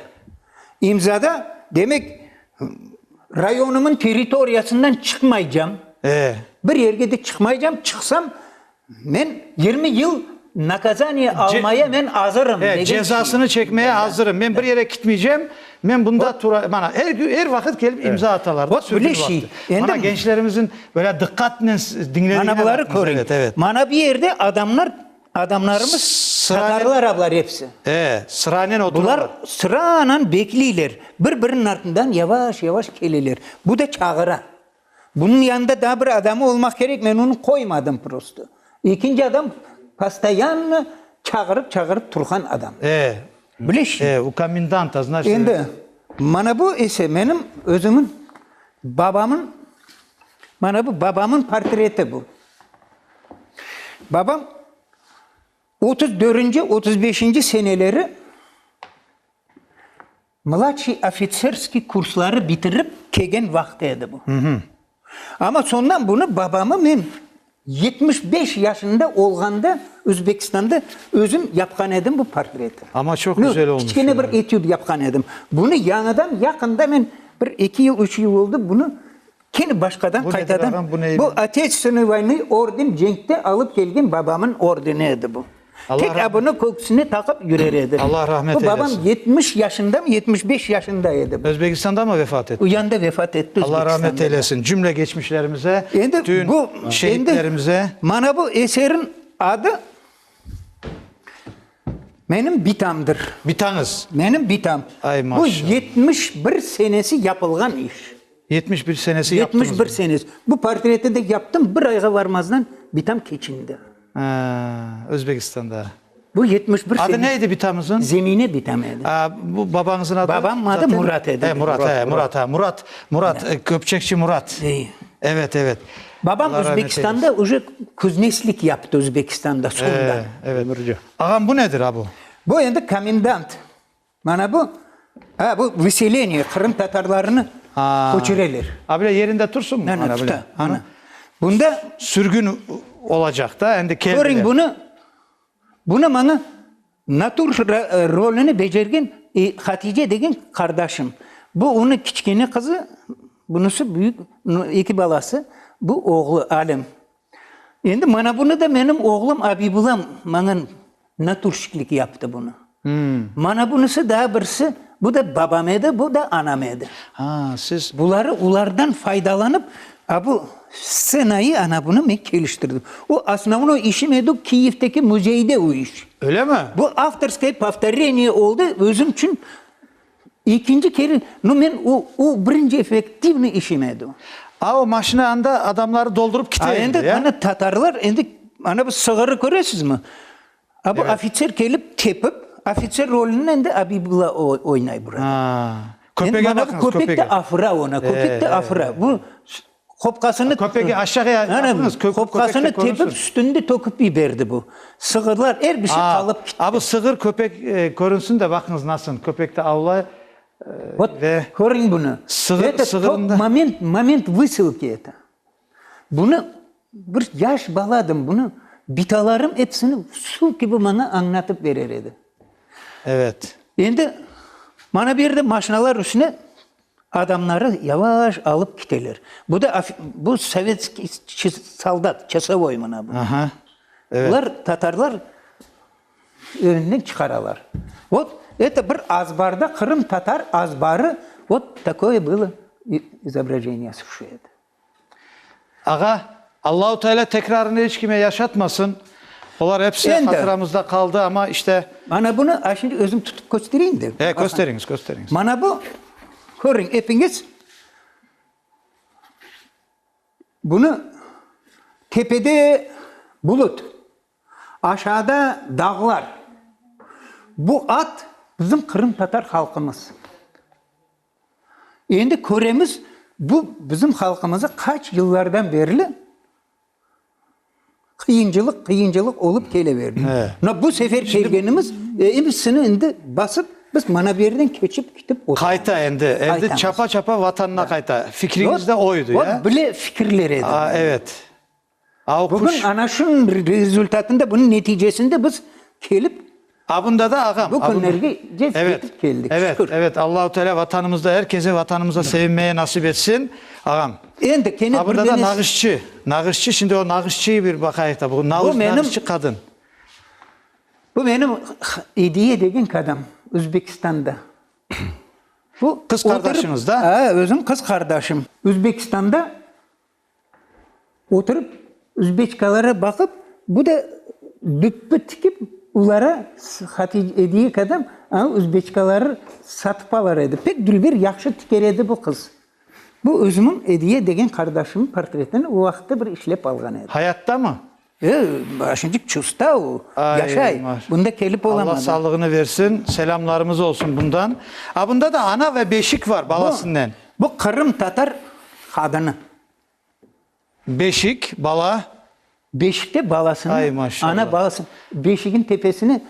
İmzada, demek, rayonımın territoriyasından çıqmaycam, bir yerge de çıqmaycam, çıqsam, Men 20 yıl nakazaniye almaya men azırım, degen şey. Cezasını çekmeye azırım. Men bir yere kitmeycem, men bunda tura, mana, er er vaqıt kelip imza atalar. Vot böyle şey. Mana gençlerimizin böyle diqqatnen diñledigine Mana buları baqıñız. körüñ. Evet, evet. Mana bu yerde adamlar, adamlarımız, tatarlar ablar episi. E, sıranen oturalar. Bular sıranen bekleyler. Bir-biriniñ artından yavaş-yavaş keleler. Bu da çağıra. Bunıñ yanında daa bir adamı olmaq kerek, men onı qoymadım prosto. Ekinci adam postoyanno çağırıp-çağırıp turğan adam. E, Bileşmi? E, u komendanta, znaçit. Endi, mana bu ise menim özümiñ babamıñ, mana bu babamıñ portreti bu. Babam 34 dörünci, 35 inci seneleri Mladşiy ofitserskiy kursları bitirip kelgen vaqtı edi bu. Amma soñdan bunı babamı men 75 yaşında olğanda Özbekistanda özüm yapqan edim bu portreti. Amma çoq güzel olmuş. Kiçkene bir etüd yapqan edim. Bunı yañıdan yaqında men bir eki yıl, üç yıl oldı bunı kene başqadan qaytadan. Bu Oteçestvennoy voynıy orden cenkte alıp kelgen babamın ordeni edi bu. Allah Tek rahmet- bunı köksüne taqıp yürer edi. Allah rahmet Bu babam eylesin. 70 yaşında mı, 75 yaşında edi. Özbekistanda mı vefat etti? O yanda vefat etti Allah rahmet Özbekistan'da. eylesin. Cümle geçmişlerimize, Endi bütün bu şehitlerimize. Endi mana bu eserin adı Menim bitamdır. Bitañız. Menim bitam. Ay, Bu maşallah. 71 senesi yapılğan iş. 71 senesi yaptınız. 71 senesi. Bu portreti de yaptım, bir ayğa varmazdan bitam keçindi. Ha, Özbekistan'da. Bu 71 Adı senesi. neydi bitamızın? Zemine bitam edi. Aa, bu babanızın adı? Babamın adı Murat edi. He, Murat, he, Murat, ha. Murat, Murat, e, Köpçekçi Murat. İyi. Evet, evet. Babam Allah rahmet Özbekistan'da uje kuzneslik yaptı Özbekistan'da sonda. eylesin. Ee, evet. Ağam bu nedir ha bu? Bu endi komendant. Mana bu, ha bu vıseleniye, Qırım tatarlarını Ha. köçüreler. Abile yerinde tursun mu? Ana, Ana, bile. tuta, ana. Bunda Sürgün olacak da endi keldiler. Körüñ bunı, bunı maña natur rolüni becergen Hatice degen qardaşım. Bu onıñ kiçkene qızı, bunısı büyük, eki balası, bu oğlu Alim. Endi mana bunı da menim oğlum Abibulla maña naturşiklik yaptı bunı. Mana bunısı daa birisi, bu da babam edi, bu da anam edi. Ha, siz. Buları olardan faydalanıp, a bu stsenayı, ana bunı men keliştirdim. O osnovnoy işim edi, Kiyevdeki müzeyde o iş. Öyle mi? Bu avtorskoye povtoreniye oldı, özüm içün ekinci kere, no men o, o birinci effektivnıy işim edi o. A o maşina anda adamları doldurup kite A endi, endi ya? mana tatarlar, endi ana bu sığırı köresizmi? A bu ofitser kelip tepip, ofitser rolüni endi Abibulla oynay burada. Ha. Endi Köpege mana bu baqıñız, köpek de köpege. afıra ona, köpek de afıra. Bu qopqasını Köpegi aşağıya Ana, atıñız, köpek de qopqasını körünsün. tepip, sütüni de töküp yiberdi bu. Sığırlar, er bir şey qalıp kitti. A bu sığır köpek körünsün de, baqıñız nasıl köpek de avlay. Vot, Ve körüñ bunı. sığır, Это sığırın тот da- moment, moment vısılki это. Bunı bir yaş baladım, bunı bitalarım episini suv kibi maña añlatıp berer edi. Evet. Endi mana bu yerde maşinalar üstüne adamları yavaş alıp kiteler. Bu da bu sovetskiy soldat, çasovoy mına bu. Aha. Evet. Bular tatarlar önden çıqaralar. Vot, eto bir azbarda qırım tatar azbarı, vot takoye bylo izobrajeniyesi şu edi. Ağa, Allahu Teala tekrarını hiç kime yaşatmasın. Olar hepsi Endi. hatıramızda qaldı, amma işte. Mana bunı, a şimdi özüm tutıp köstereyim de. He, kösteriñiz, kösteriñiz. Mana bu, körüñ epiñiz, bunı tepede bulut, aşağıda dağlar. Bu at bizim qırımtatar halqımız. Endi köremiz, bu bizim halqımızı qaç yıllardan berli qıyıncılıq, qıyıncılıq olıp kele berdi. No, bu sefer kelgenimiz, episini endi basıp, biz mana bu yerden keçip ketip oturamız. Qayta endi, endi Qaytamız. çapa-çapa vatanına qayta. Fikriñiz de oydı, ya? Vot, bile fikirler edi. A, evet. A, o Bugün quş. ana şunıñ rezultatında, bunıñ neticesinde biz kelip. A bunda da ağam. Bu a bunda- künlerge Evet, yetip keldik, evet, şükür. evet. Allahu Teala vatanımızda herkese vatanımıza sevinmeye nasip etsin. Ağam. Endi kene A bir bunda da dene- nağışçı. Nağışçı, şimdi o nağışçıyı bir baqayıq da. Bu nağış, Bu menim- nağışçı qadın. Bu menim Ediye degen kadam, Özbekistanda. Bu Qız oturıp- qardaşıñız da? A, özüm qız qardaşım. Özbekistanda Oturıp, özbeçkalara baqıp, bu da düppi tikip, olara Hatice Ediye kadam ana özbeçkaları satıp alar edi. Pek dülber, yahşı tiker edi bu qız. Bu özümiñ Ediye degen qardaşımnıñ portretini o vaqıtta bir işlep alğan edi. Hayatta mı? E, şimdi Çusta o, yaşay. Bunda kelip olamadı. Allah sağlığını versin. Selamlarımız olsun bundan. A bunda da ana ve beşik var balasınnen. Bu qırımtatar qadını. Beşik, bala. Beşikte balasını, Ay, maşallah. ana balasını, beşigin tepesine.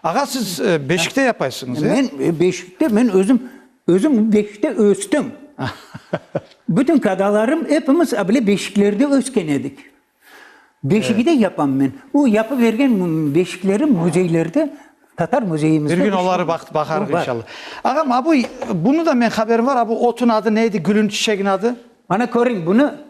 Ağa, siz beşikte yapaysıñız, ya? Men beşikte, men özüm, özüm beşikte östim. Bütün kadalarım, epimiz a bile beşiklerde ösken edik. Beşigi de yapam men. O yapıp bergen beşiklerim müzeylerde, tatar müzeyimizde. Bir gün oları baqarıq inşallah. Ağam, a bu, bunı da men haberim var, a bu otun adı ne edi, gülün, çiçegin adı? Mana körüñ, bunı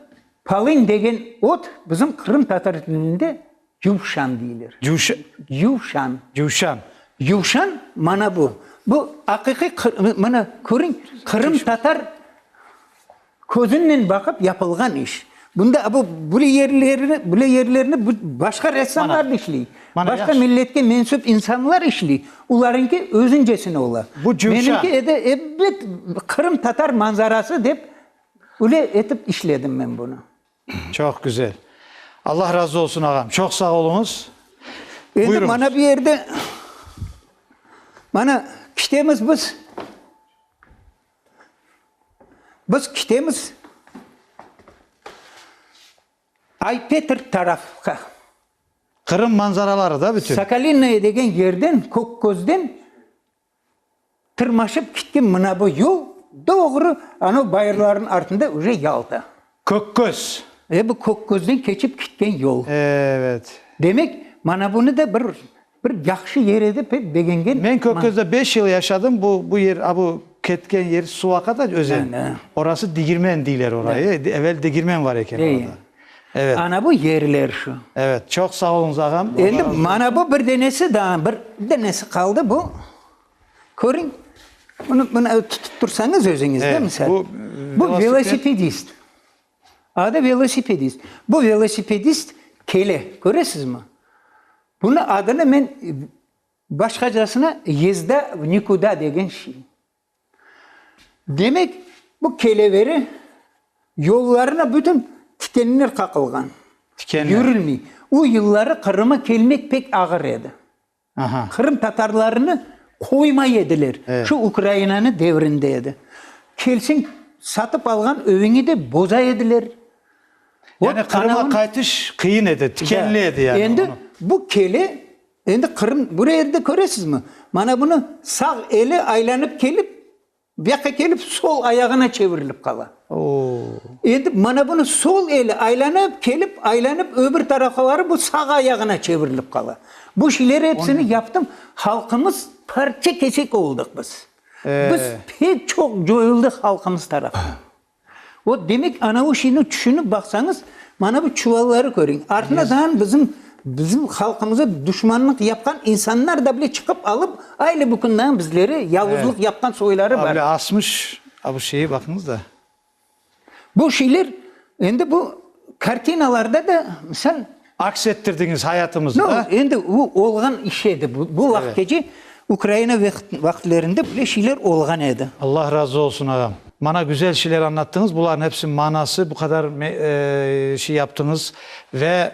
polın degen ot bizim qırımtatar tilinde. Yuvşan deyler. Cuvş. Yuvşan. Cuvşan. Yuvşan mana bu. Bu aqiqiy, mana körüñ, qırımtatar közünnen baqıp yapılğan iş. Bunda bu böyle yerlerini, böyle yerlerni başqa ressamlar da işley. Başqa milletke mensüp insanlar işley. Olarıñki özüncesine ola. Bu cuvşan. Menimki edi, ebet, qırımtatar manzarası dep, öyle etip işledim men bunı. Çoq güzel. Allah razı olsun ağam. Çoq sağ oluñız. Endi Buyurıñız. mana bu yerde, mana kitemiz biz, biz kitemiz Ay-Petr tarafqa. Qırım manzaraları da bütün. Sokolinnoye degen yerden, Kökközden Tırmaşıp kitken mına bu yol doğru anau bayırlarnıñ artında uje Yalta. Kökköz. E, bu Kökközden keçip kitken yol. Evet. Demek, mana bunı da bir, bir yahşı yer edi, pek begengen. Men Kökközde beş yıl yaşadım. Bu, bu yer, a bu ketken yer Suvaka da özen. Orası Digirmen deyler orayı. Evel digirmen var eken orada. Evet. Ana bu yerler şu. Evet, çoq sağ oluñız, ağam. Endi mana bu bir denesi daa, bir denesi qaldı bu. Körüñ, bunı, bunı tutıp tursañız özüñiz, de, misal. Bu, bu velosipedist. Adı velosipedist. Bu velosipedist kele, köresizmi? Bunı adını men başqacasına Yezda v nikuda degen şey. Demek, bu keleveri yollarına bütün tikenler qaqılğan. Tikenler. Yürülmey. O yılları Qırıma kelmek pek ağır edi. Aha. Qırım tatarlarını qoymay ediler. Şu Ukrainanı devrinde edi. Kelseñ, satıp alğan öviñi de boza ediler. Yani Qırıma qaytış qıyın edi, tikenli edi yani. Endi bu kele Endi Qırım, buraya yerdi köresizmi? Mana bunı sağ eli aylanıp kelip, bu yaqqa kelip sol ayağına çevirilip qala. Endi mana bunı sol eli aylanıp kelip, aylanıp öbür tarafqa barıp bu sağ ayağına çevirilip qala. Bu şeyler hepsini yaptım. Halqımız parça-kesek oldıq biz. Biz pek çoq coyuldıq halqımız tarafından. O, demek, ana o şeyni tüşünip baqsañız, mana bu çuvalları körüñ. Artına dağın bizim, bizim halqımıza duşmanlıq yapqan insanlar da bile çıqıp alıp, ayle bu kün dağın bizlere yavuzlıq yapqan soyları bar. Avle asmış, a bu şeyi baqıñız da. Bu şeyler, endi bu kartinalarda da, misal. Aks ettirdiñiz hayatımızda. No, endi bu olğan iş edi. Bu vaqıtqace Ukraina vaqıtlarında böyle şeyler olğan edi. Allah razı olsun ağam. Mana güzel şeyler anlattıñız, bularnıñ hepsi manası, bu qadar şey yaptıñız ve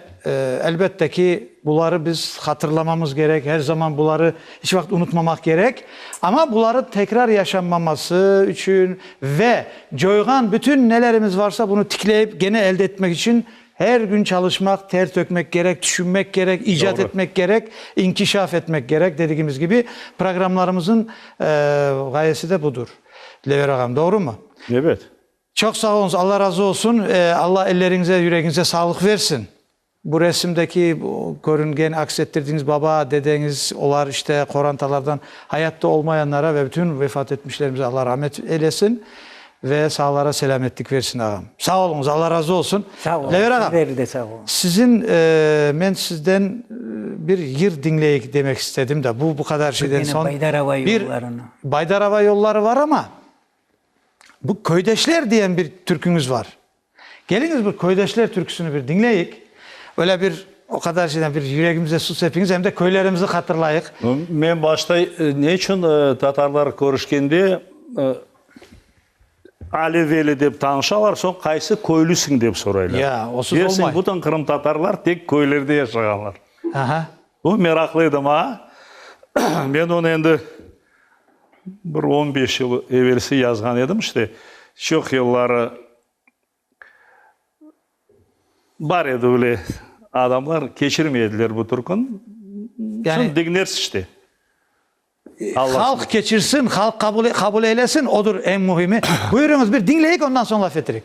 elbette ki, buları biz hatırlamamız gerek, her zaman buları iç vaqıt unutmamaq gerek. Amma buları tekrar yaşanmaması içün ve coyğan bütün nelerimiz varsa bunı tikleyip gene elde etmek içün Her gün çalışmaq, ter tökmek kerek, tüşünmek kerek, icat etmek kerek, inkişaf etmek kerek, dedigimiz kibi, programlarımızın ğayesi de budur. Dlever ağam, doğrumı? Ebet. Çoq sağ oluñız, Alla razı olsun, Alla elleriñize, yüregiñize sağlıq versin. Bu resimdeki körüngen, aks ettirdiğiñiz baba, dedeñiz, olar işte qorantalardan hayatta olmayanlara ve bütün vefat etmişlerimize Alla rahmet eylesin. Ve sağlara selâmetlik versin, ağam. Sağ oluñız, Alla razı olsun. Sağ oluñ, Lever ağam, sizler de sağ oluñ. Siziñ, men sizden bir yır diñleyik demek istedim de, bu bu qadar şeyden soñ. Bir dene Baydarava yollarını. Baydarava yolları var amma, bu Köydeşler diyen bir türküñiz var. Keliñiz bir Köydeşler türküsini bir diñleyik. Öyle bir o qadar şeyden bir yüregimize su sepiñiz, em de köylerimizni hatırlayıq. Men başta ne içün tatarlar körüşkende Ali Veli dep tanışalar, soñ qaysı köylüsiñ dep soraylar. Ya, osız olmay. Dersiñ, bütün qırımtatarlar tek köylerde yaşağanlar. Aha. Bu meraqlı edi maña. Men onı endi bir on beş yıl evelsi yazğan edim, işte, çoq yılları bar edi öyle adamlar, keçirmey ediler bu türküni. Yani, Soñ diñlersiz işte. Halq keçirsin, halq qabul eylesin, odur eñ mühimi. Buyurıñız, bir diñleyik, ondan soñ laf etirik.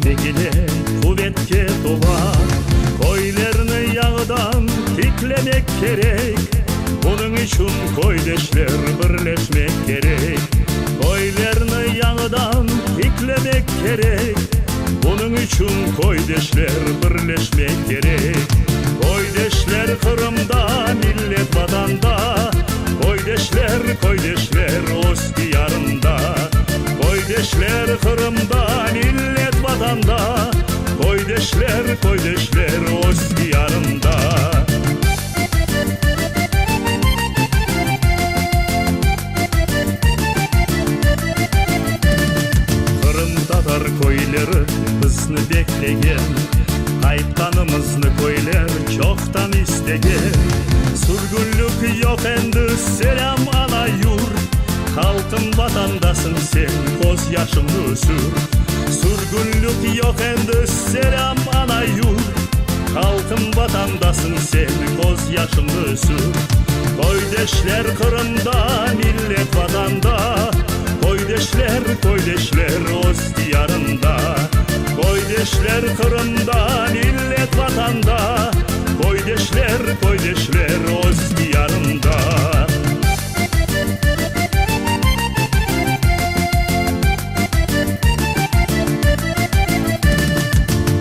Degile, quvetke tola. Köylerni yañıdan tiklemek kerek, Bunıñ içün köydeşler birleşmek kerek. Köylerni yañıdan tiklemek kerek, Bunıñ içün köydeşler birleşmek kerek. Köydeşler Qırımda, millet Vatanda, Köydeşler, köydeşler öz diyarında. Köydeşler Qırımda, millet Vatanda, Köydeşler, köydeşler öz diyarında. Qırımtatar köyleri bizni beklegen, Qaytqanımıznı köyler çoqtan istegen. Sürgünlik yoq endi, selâm ana yurt, Halqım, vatandasıñ sen, köz yaşıñnı sür. Sürgünlik yoq endi, selâm ana yurt, Halqım, vatandasıñ sen, köz yaşıñnı sür. Köydeşler Qırımda, millet Vatanda, Köydeşler, köydeşler öz diyarında. Köydeşler Qırımda, millet Vatanda, Köydeşler, köydeşler öz diyarında.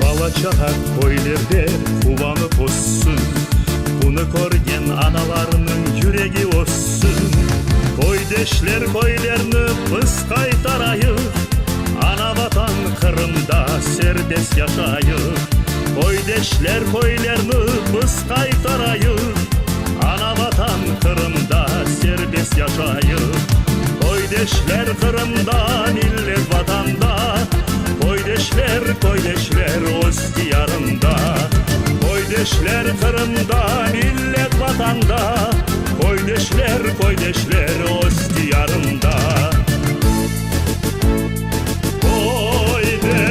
Bala-çağa köylerde quvanıp össün, Bunı körgen analarnıñ yüregi össün. Köydeşler köylerni biz qaytarayıq, Ana-Vatan Qırımda serbest yaşayıq. Köydeşler köylerni biz qaytarayıq, Ana-Vatan Qırımda serbest yaşayıq. Köydeşler Qırımda, millet Vatanda, Köydeşler, köydeşler öz diyarında. Köydeşler Qırımda, millet Vatanda, Köydeşler, köydeşler öz diyarında. Köydeşler.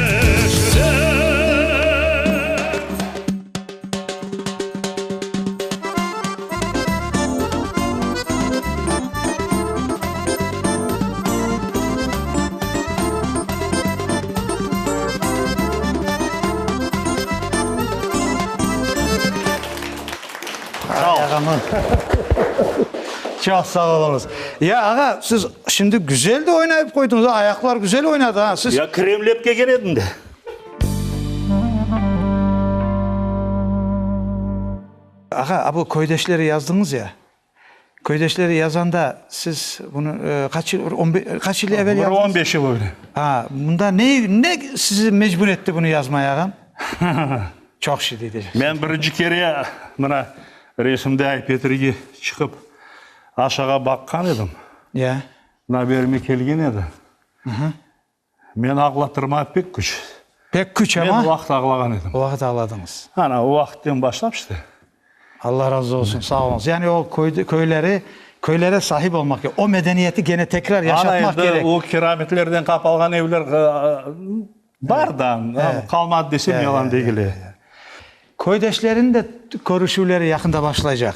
Çoq sağ oluñız. Ya, ağa, siz şimdi güzel de oynayıp qoydıñız, ayaqlar güzel oynadı, ha, siz. Ya, kremlep kelgen edim de. Ağa, a bu köydeşleri yazdıñız ya, köydeşleri yazanda siz bunı qaç yıl, on be, qaç yıl evel yazdınız? Bir on beş yıl öyle. A, bunda ne, ne sizi mecbur etti bunı yazmaya, ağam? Çoq şey deycek. Men birinci kere mına resimde Ay-Petrige çıqıp aşağa baqqan edim. Ya. Haberime kelgen edi. Meni ağlattırmaq pek küç. Pek küç amma. Men o vaqıt ağlağan edim. O vaqıt ağladıñız. Ana, o vaqıtten başlap işte. Allah razı olsun, sağ oluñız. Yani o köyleri, köylere sahip olmaq kerek. O medeniyeti gene tekrar yaşatmaq kerek. Ana, endi o kirametlerden qapalğan evler bar da, qalmadı desem yalan degil. Köydeşlerniñ de körüşüvleri yaqında başlaycaq.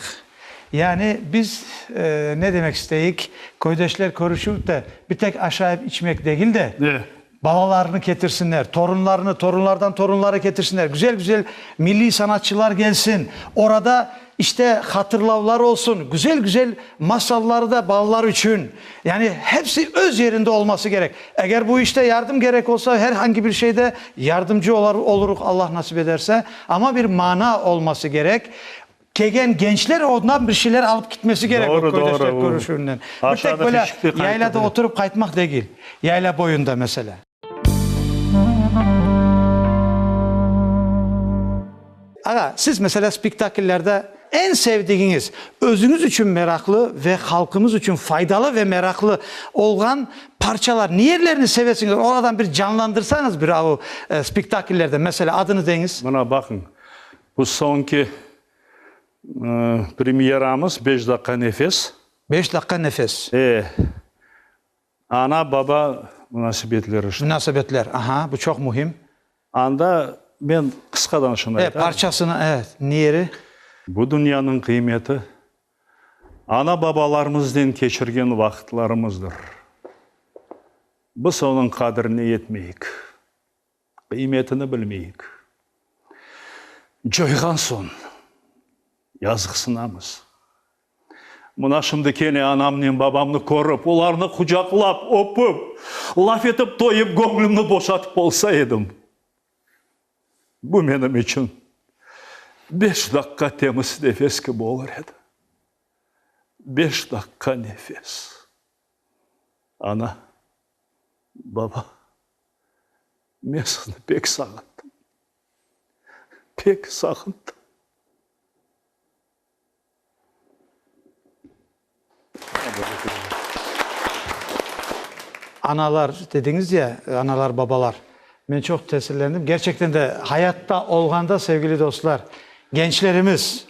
Yani biz ne demek isteyik, köydeşler körüşüv de bir tek aşayıp içmek degil de, balalarını ketirsinler, torunlarını, torunlardan torunları ketirsinler, güzel-güzel milliy sanatçılar kelsin, orada işte hatırlavlar olsun, güzel-güzel masalları da balalar içün. Yani hepsi öz yerinde olması kerek. Eger bu işte yardım kerek olsa, her angi bir şeyde yardımcı olurıq, Allah nasip ederse. Amma bir mana olması kerek. Kelgen gençler ondan bir şeyler alıp gitmesi kerek o köydeşler körüşüvinden. Bir tek böyle yaylada oturıp qaytmaq degil. Yayla boyunda meselâ. Ağa, siz, meselâ, spektakllerde eñ sevdigiñiz, özüñiz içün meraqlı ve halqımız içün faydalı ve meraqlı olğan parçalar, ne yerlerini sevesiñiz? Olardan bir canlandırsañız bir avu spektakllerde, meselâ, adını deñiz. Mına, baqıñ, bu soñki premyeramız Beş daqqa nefes. Beş daqqa nefes. E. Ana-baba munasebetleri işte. Munasebetler, aha, bu çoq mühim. Anda men qısqadan şunı aytarım. E, parçasını, evet, niyeri? Bu dünyanıñ qıymeti ana-babalarımıznen keçirgen vaqıtlarımızdır. Biz onıñ qadrine yetmeyik. Qıymetini bilmeyik. Coyğan soñ yazıqsınamız. Mına şimdi kene anamnen babamnı körip, olarnı qucaqlap, öpip, laf etip toyıp, göñlümni boşatıp olsa edim. Bu menim içün beş daqqa temiz nefes kibi olur edi. Beş daqqa nefes. Ana, baba, men sizni pek sağındım. Pek sağındım. Analar dediñiz ya, analar, babalar. Men çoq tesirlendim. Gerçekten de hayatta olğanda, sevgili dostlar, gençlerimiz,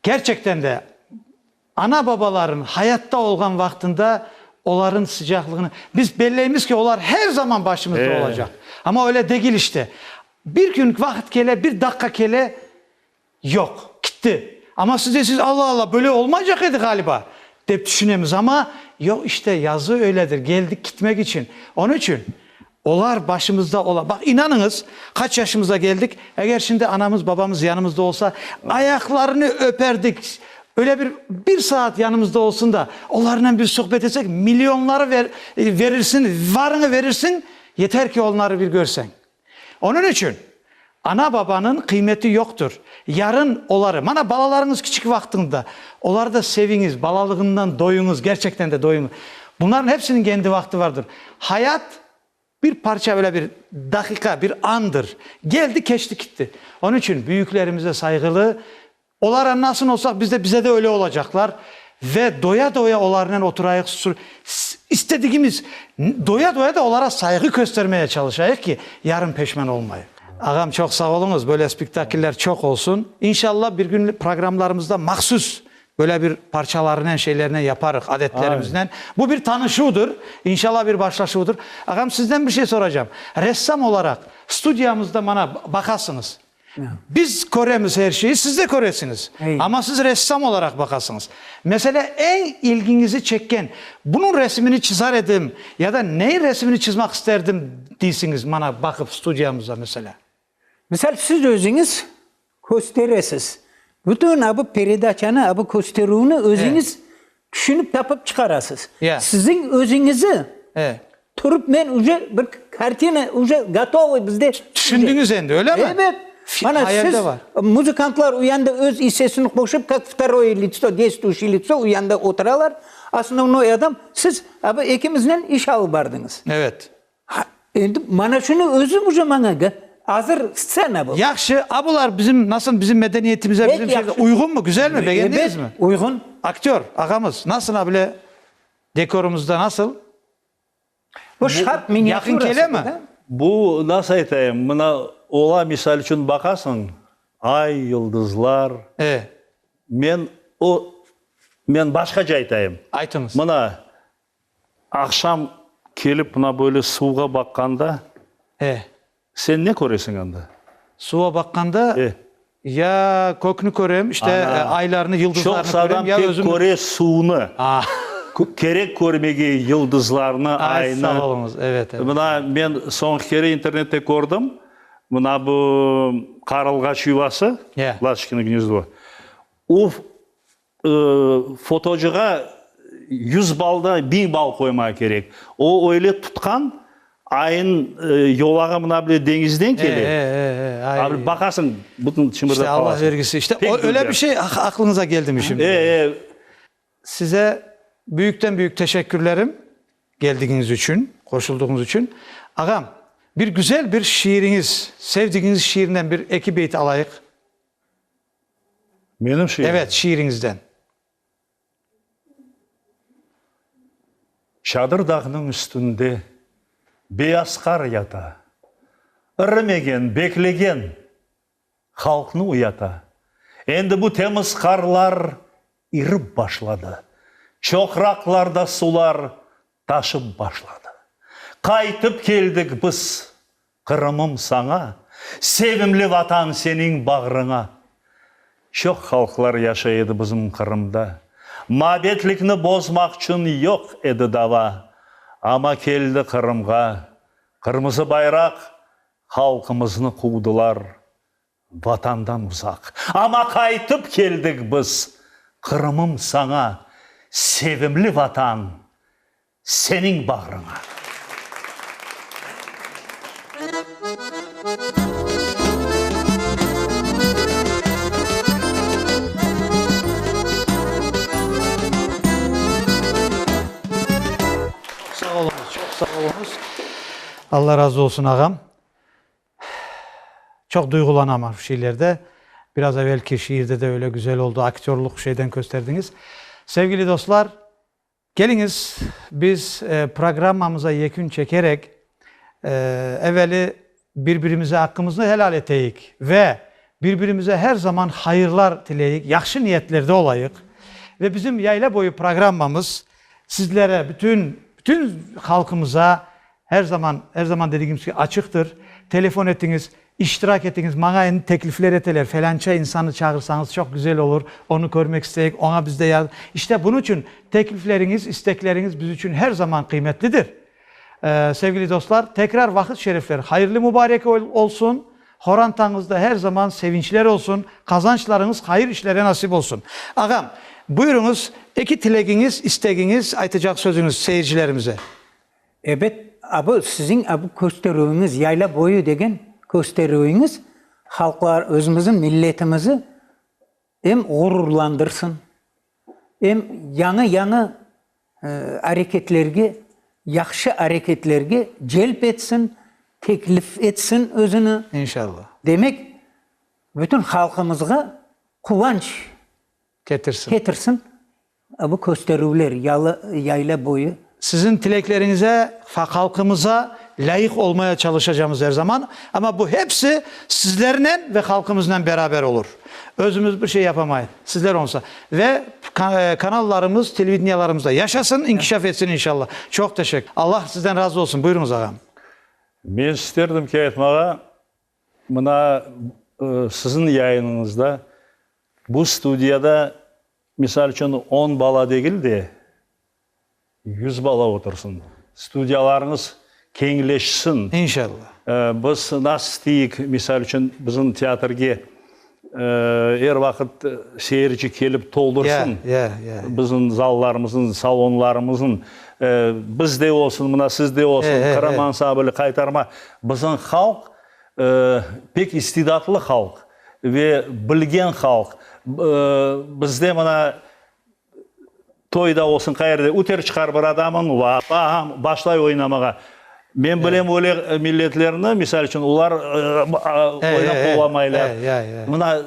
gerçekten de ana-babaların hayatta olğan vaqtında oların sıcaqlığını, biz belleymiz ki, olar her zaman başımızda olacaq. Amma öyle degil işte. Bir kün vaqıt kele, bir daqqa kele, Yoq, kitti. Amma siz deysiz, Alla-alla, böyle olmaycaq edi ğaliba, dep tüşünemiz, amma yoq, işte, yazı öyledir, geldik kitmek içün. Onıñ içün olar başımızda ola. Baq, inanıñız, qaç yaşımıza geldik, eger şimdi anamız, babamız yanımızda olsa, ayaqlarını öperdik, öyle bir bir saat yanımızda olsun da, olarnen bir suhbet etsek, millionları ver, verirsiñ, varıñı verirsiñ, yeter ki onları bir körseñ. Onıñ içün ana-babanıñ qıymeti yoqtır. Yarın oları, mana balalarıñız kiçik vaqtında, oları da seviñiz, balalığından doyuñız, gerçekten de doyuñız. Bunların hepsiniñ kendi vaqtı vardır. Hayat bir parça öyle bir daqiqa, bir andır. Geldi, keçti, kitti. Onıñ içün büyüklerimize sayğılı, Olar nasıl olsaq, biz de, bize de öyle olacaqlar. Ve doya-doya olarnen oturayıq, istedigimiz, doya-doya da olara sayğı köstermeye çalışayıq ki, yarın peşman olmayıq. Ağam, çoq sağ oluñız, böyle spektakller çoq olsun. İnşallah, bir gün programlarımızda mahsus böyle bir parçalarınen, şeylerinen yaparıq, adetlerimiznen. Bu bir tanışuvdır, inşallah bir başlaşuvdır. Ağam, sizden bir şey soracağım. Ressam olaraq, studiyamızda mana baqasıñız. Biz köremiz er şeyi, siz de köresiñiz. Amma siz ressam olaraq baqasıñız. Meselâ, eñ ilgiñizi çekken, bunıñ resimini çızar edim ya da neñ resimini çızmaq isterdim deysiñiz, mana, baqıp studiyamızda, meselâ? Misal, siz özüñiz kösteresiz. Bütün a bu peredaçanı, a bu kösterüvni özüñiz tüşünip tapıp çıqarasız. Siziñ özüñizi Turıp men uje bir kartina uje gotovıy bizde. Tüşündiñiz endi, öyle mi? Ebet. Mana siz muzıkantlar u yanda öz issesini qoşıp, kak vtoroye litso, deystvuющее litso u yanda oturalar, osnovnoy adam, siz a bu ekimiznen iş alıp bardıñız. Evet. Ha, endi mana şunı özü uje maña azır stsena bu. Yahşı, a bular bizim nasıl bizim medeniyetimize, bizim şeyge uyğunmı, güzelmi, begendiñizmi? Ebet, uyğun. Aktör, ağamız, nasıl a bile dekorımızda nasıl? Bu şarq miniatürası. Yaqın kelemi? Bu, nasıl aytayım, mına, ola, misal içün, baqasıñ, ay, yıldızlar. E. Men o, men başqaca aytayım. Aytıñız. Mına, aqşam kelip, mına böyle suvğa baqqanda. E. Sen ne köresiñ anda? Suva baqqanda, E. ya kökni körem, işte, Ana. aylarnı, yıldızlarnı Çoqsa körem, adam ya tek özüm. köre suvnı. A. Kerek körmege yıldızlarnı, Ay, aynı. sağ oluñız, evet, evet. Mına, men soñki kere internette kördim, mına bu qarılğaç yuvası, Ya. Latoçkino gnezdo, o, Fotocığa yüz balda biñ bal qoymaq kerek. O öyle tutqan, ayın yolağı mına bile deñizden kele. E, e, e, Baqasıñ, bütün çımırdap İşte Allah qalasıñ. vergisi. İşte öyle bir şey aqlıñıza keldimi şimdi? E, e. Size büyükten büyük teşekkürlerim geldigiñiz içün, qoşulduğıñız içün. Ağam, bir güzel bir şiiriñiz, sevdigiñiz şiirinden bir eki beyt alayıq. Menim şiirim? Evet, şiiriñizden. Çadır dağnıñ üstünde beyaz qar yata, İrimegen, beklegen, halqnı uyata. Endi bu temiz qarlar irip başladı, Çoqraqlarda sular taşıp başladı. Qaytıp keldik biz, Qırımım saña, sevimli Vatan seniñ bağrıña. Çoq halqlar yaşay edi bizim Qırımda, Mabetlikni bozmaqçün yoq edi dava. Amma keldi Qırımğa qırmızı bayraq. Halqımıznı quvdılar Vatandan uzaq. Amma qaytıp keldik biz, Qırımım saña, sevimli Vatan, seniñ bağrıña. Çoq sağ oluñız, çoq sağ oluñız. Alla razı olsun, ağam. Çoq duyğulanam şu şeylerde. Biraz evelki şiirde de öyle güzel oldı, aktörlıq şeyden kösterdiñiz. Sevgili dostlar, keliñiz, biz programmamıza yekün çekerek, eveli bir-birimize aqqımıznı helal eteyik ve bir-birimize her zaman hayırlar tileyik, yahşı niyetlerde olayıq. Ve bizim Yayla boyu programmamız sizlere, bütün, bütün halqımıza Her zaman, her zaman dedigim kibi, açıqtır. Telefon etiñiz, iştirak etiñiz. Maña endi teklifler eteler, felânça insannı çağırsañız çoq güzel olur, onı körmek isteyik, oña biz de yardım. İşte, bunıñ içün teklifleriñiz, istekleriñiz biz içün her zaman qıymetlidir. Sevgili dostlar, tekrar vaqıt şerifler hayırlı mubarek olsun, horantañızda her zaman sevinçler olsun, qazançlarıñız hayır işlere nasip olsun. Ağam, buyurıñız, eki tilegiñiz, istegiñiz, aytacaq sözüñiz seyircilerimize. Ebet, a bu siziñ a bu kösterüviñiz, yayla boyu degen kösterüviñiz halqlar, özümizniñ milletimizi em ğururlandırsın, em yañı-yañı areketlerge, yahşı areketlerge celp etsin, teklif etsin özüni. İnşallah. Demek, bütün halqımızğa quvanç ketirsin. Ketirsin. Bu kösterüvler, yalı, yayla boyu. Siziñ tilekleriñize, halqımıza lâyıq olmaya çalışacamız er zaman, amma bu hepsi sizlernen ve halqımıznen beraber olur. Özümiz bir şey yapamayız, sizler olsa. Ve kanallarımız, televideniyalarımız da yaşasın, inkişaf etsin inşallah. Çoq teşekkür. Allah sizden razı olsun. Buyurıñız, ağam. Men isterdim ki, aytmağa, mına siziñ yayınıñızda, bu studiyada Misal içün, on bala degil de, 100 bala otursın. Studiyalarıñız keñleşsin. İnşallah. Biz nasıl isteyik, misal içün, bizim teatrge er vaqıt seyirci kelip toldursın. Ya, ya, ya. Bizim zallarımıznıñ, salonlarımıznıñ, biz de olsun, mına siz de olsun, Qırım ansambli, Qaytarma. Bizim halq pek istidatlı halq. Ve bilgen halq. Bizde mına toyda olsun, qayerde, üter çıqar bir adamıñ, va-pa, başlay oynamağa. Men bilem öyle milletlerni, misal içün, olar oynap olamaylar. Mına,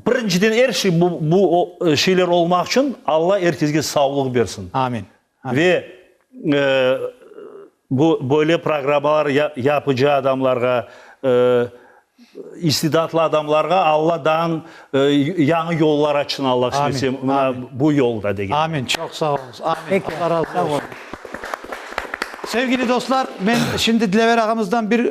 birinciden er şey, bu bu şeyler olmaq içün Alla er kesge savlıq bersin. Amin. Ve bu böyle programmalar yapıcı adamlarğa, istidatlı adamlarğa Alla daa yañı yollar açsın, Alla qısmet etse, mına bu yolda degen. Amin. Çoq sağ oluñız. Amin. Alla razı olsun. Sevgili dostlar, men şimdi Dilever ağamızdan bir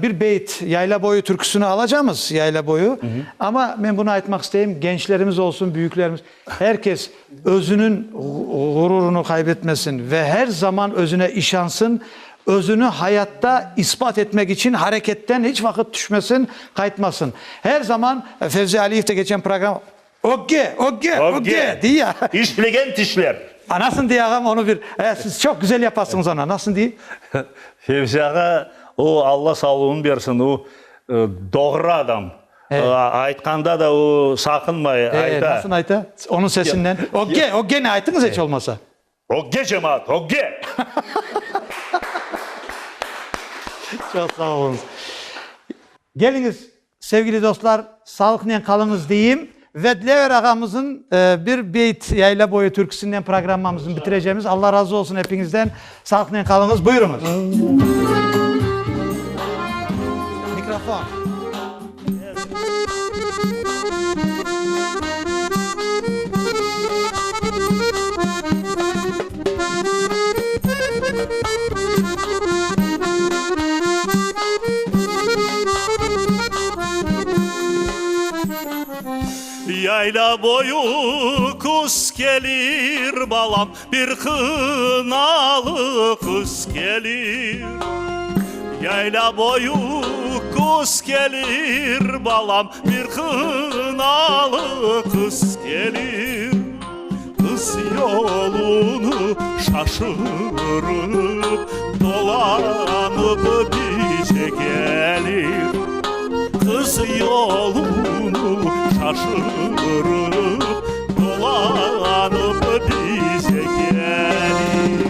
bir beyt Yayla boyu türküsini alacamız, Yayla boyu. Amma men bunı aytmaq isteyim, gençlerimiz olsun, büyüklerimiz, Her kes özüniñ ğururını qaybetmesin ve her zaman özüne işansın, özüni hayatta isbat etmek içün hareketten hiç vaqıt tüşmesin, qaytmasın. Her zaman Fevzi Aliyev de geçen program Ögge, ögge, ögge! Dey ya. İşlegen tişler. A nasıl dey ağam onı bir, e, siz çoq güzel yapasıñız onı, nasıl dey? Fevzi ağa, o, Alla sağlığını bersin, o, doğru adam. Aytqanda da o saqınmay, ayta. Nasıl ayta? Onıñ sesinden. Ögge, ögge ne aytıñız eç olmasa. Ögge, cemaat, ögge! Çoq sağ oluñız. Keliñiz, sevgili dostlar, sağlıqnen qalıñız deyim ve Dilever ağamızın bir beyt Yayla boyu türküsünden programmamıznı bitirecemiz. Alla razı olsun epiñizden. Sağlıqnen qalıñız. Buyurıñız. Mikrofon. Yayla boyu küz kelir, balam, Bir qınalı küz kelir. Yayla boyu küz kelir, balam, bir qınalı qız kelir. Qız yolunı şaşırıp, dolanıp bize kelir. Qız yolunı şaşırıp, dolanıp bize kelir.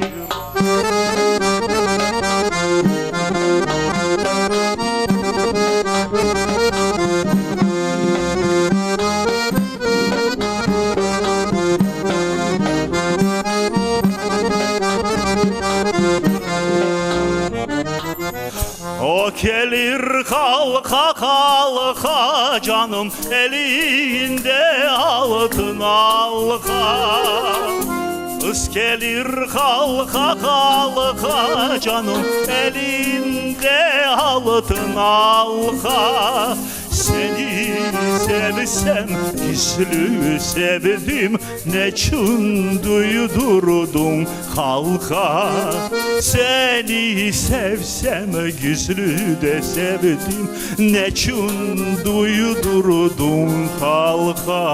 O kelir qalqa-qalqa, canım, elinde altın alqa. Qız kelir qalqa-qalqa, canım, elinde altın alqa. Seni sevsem, gizli sevdim, neçün duydurdıñ halqa? Seni sevsem, gizli de sevdim, neçün duydurdıñ halqa?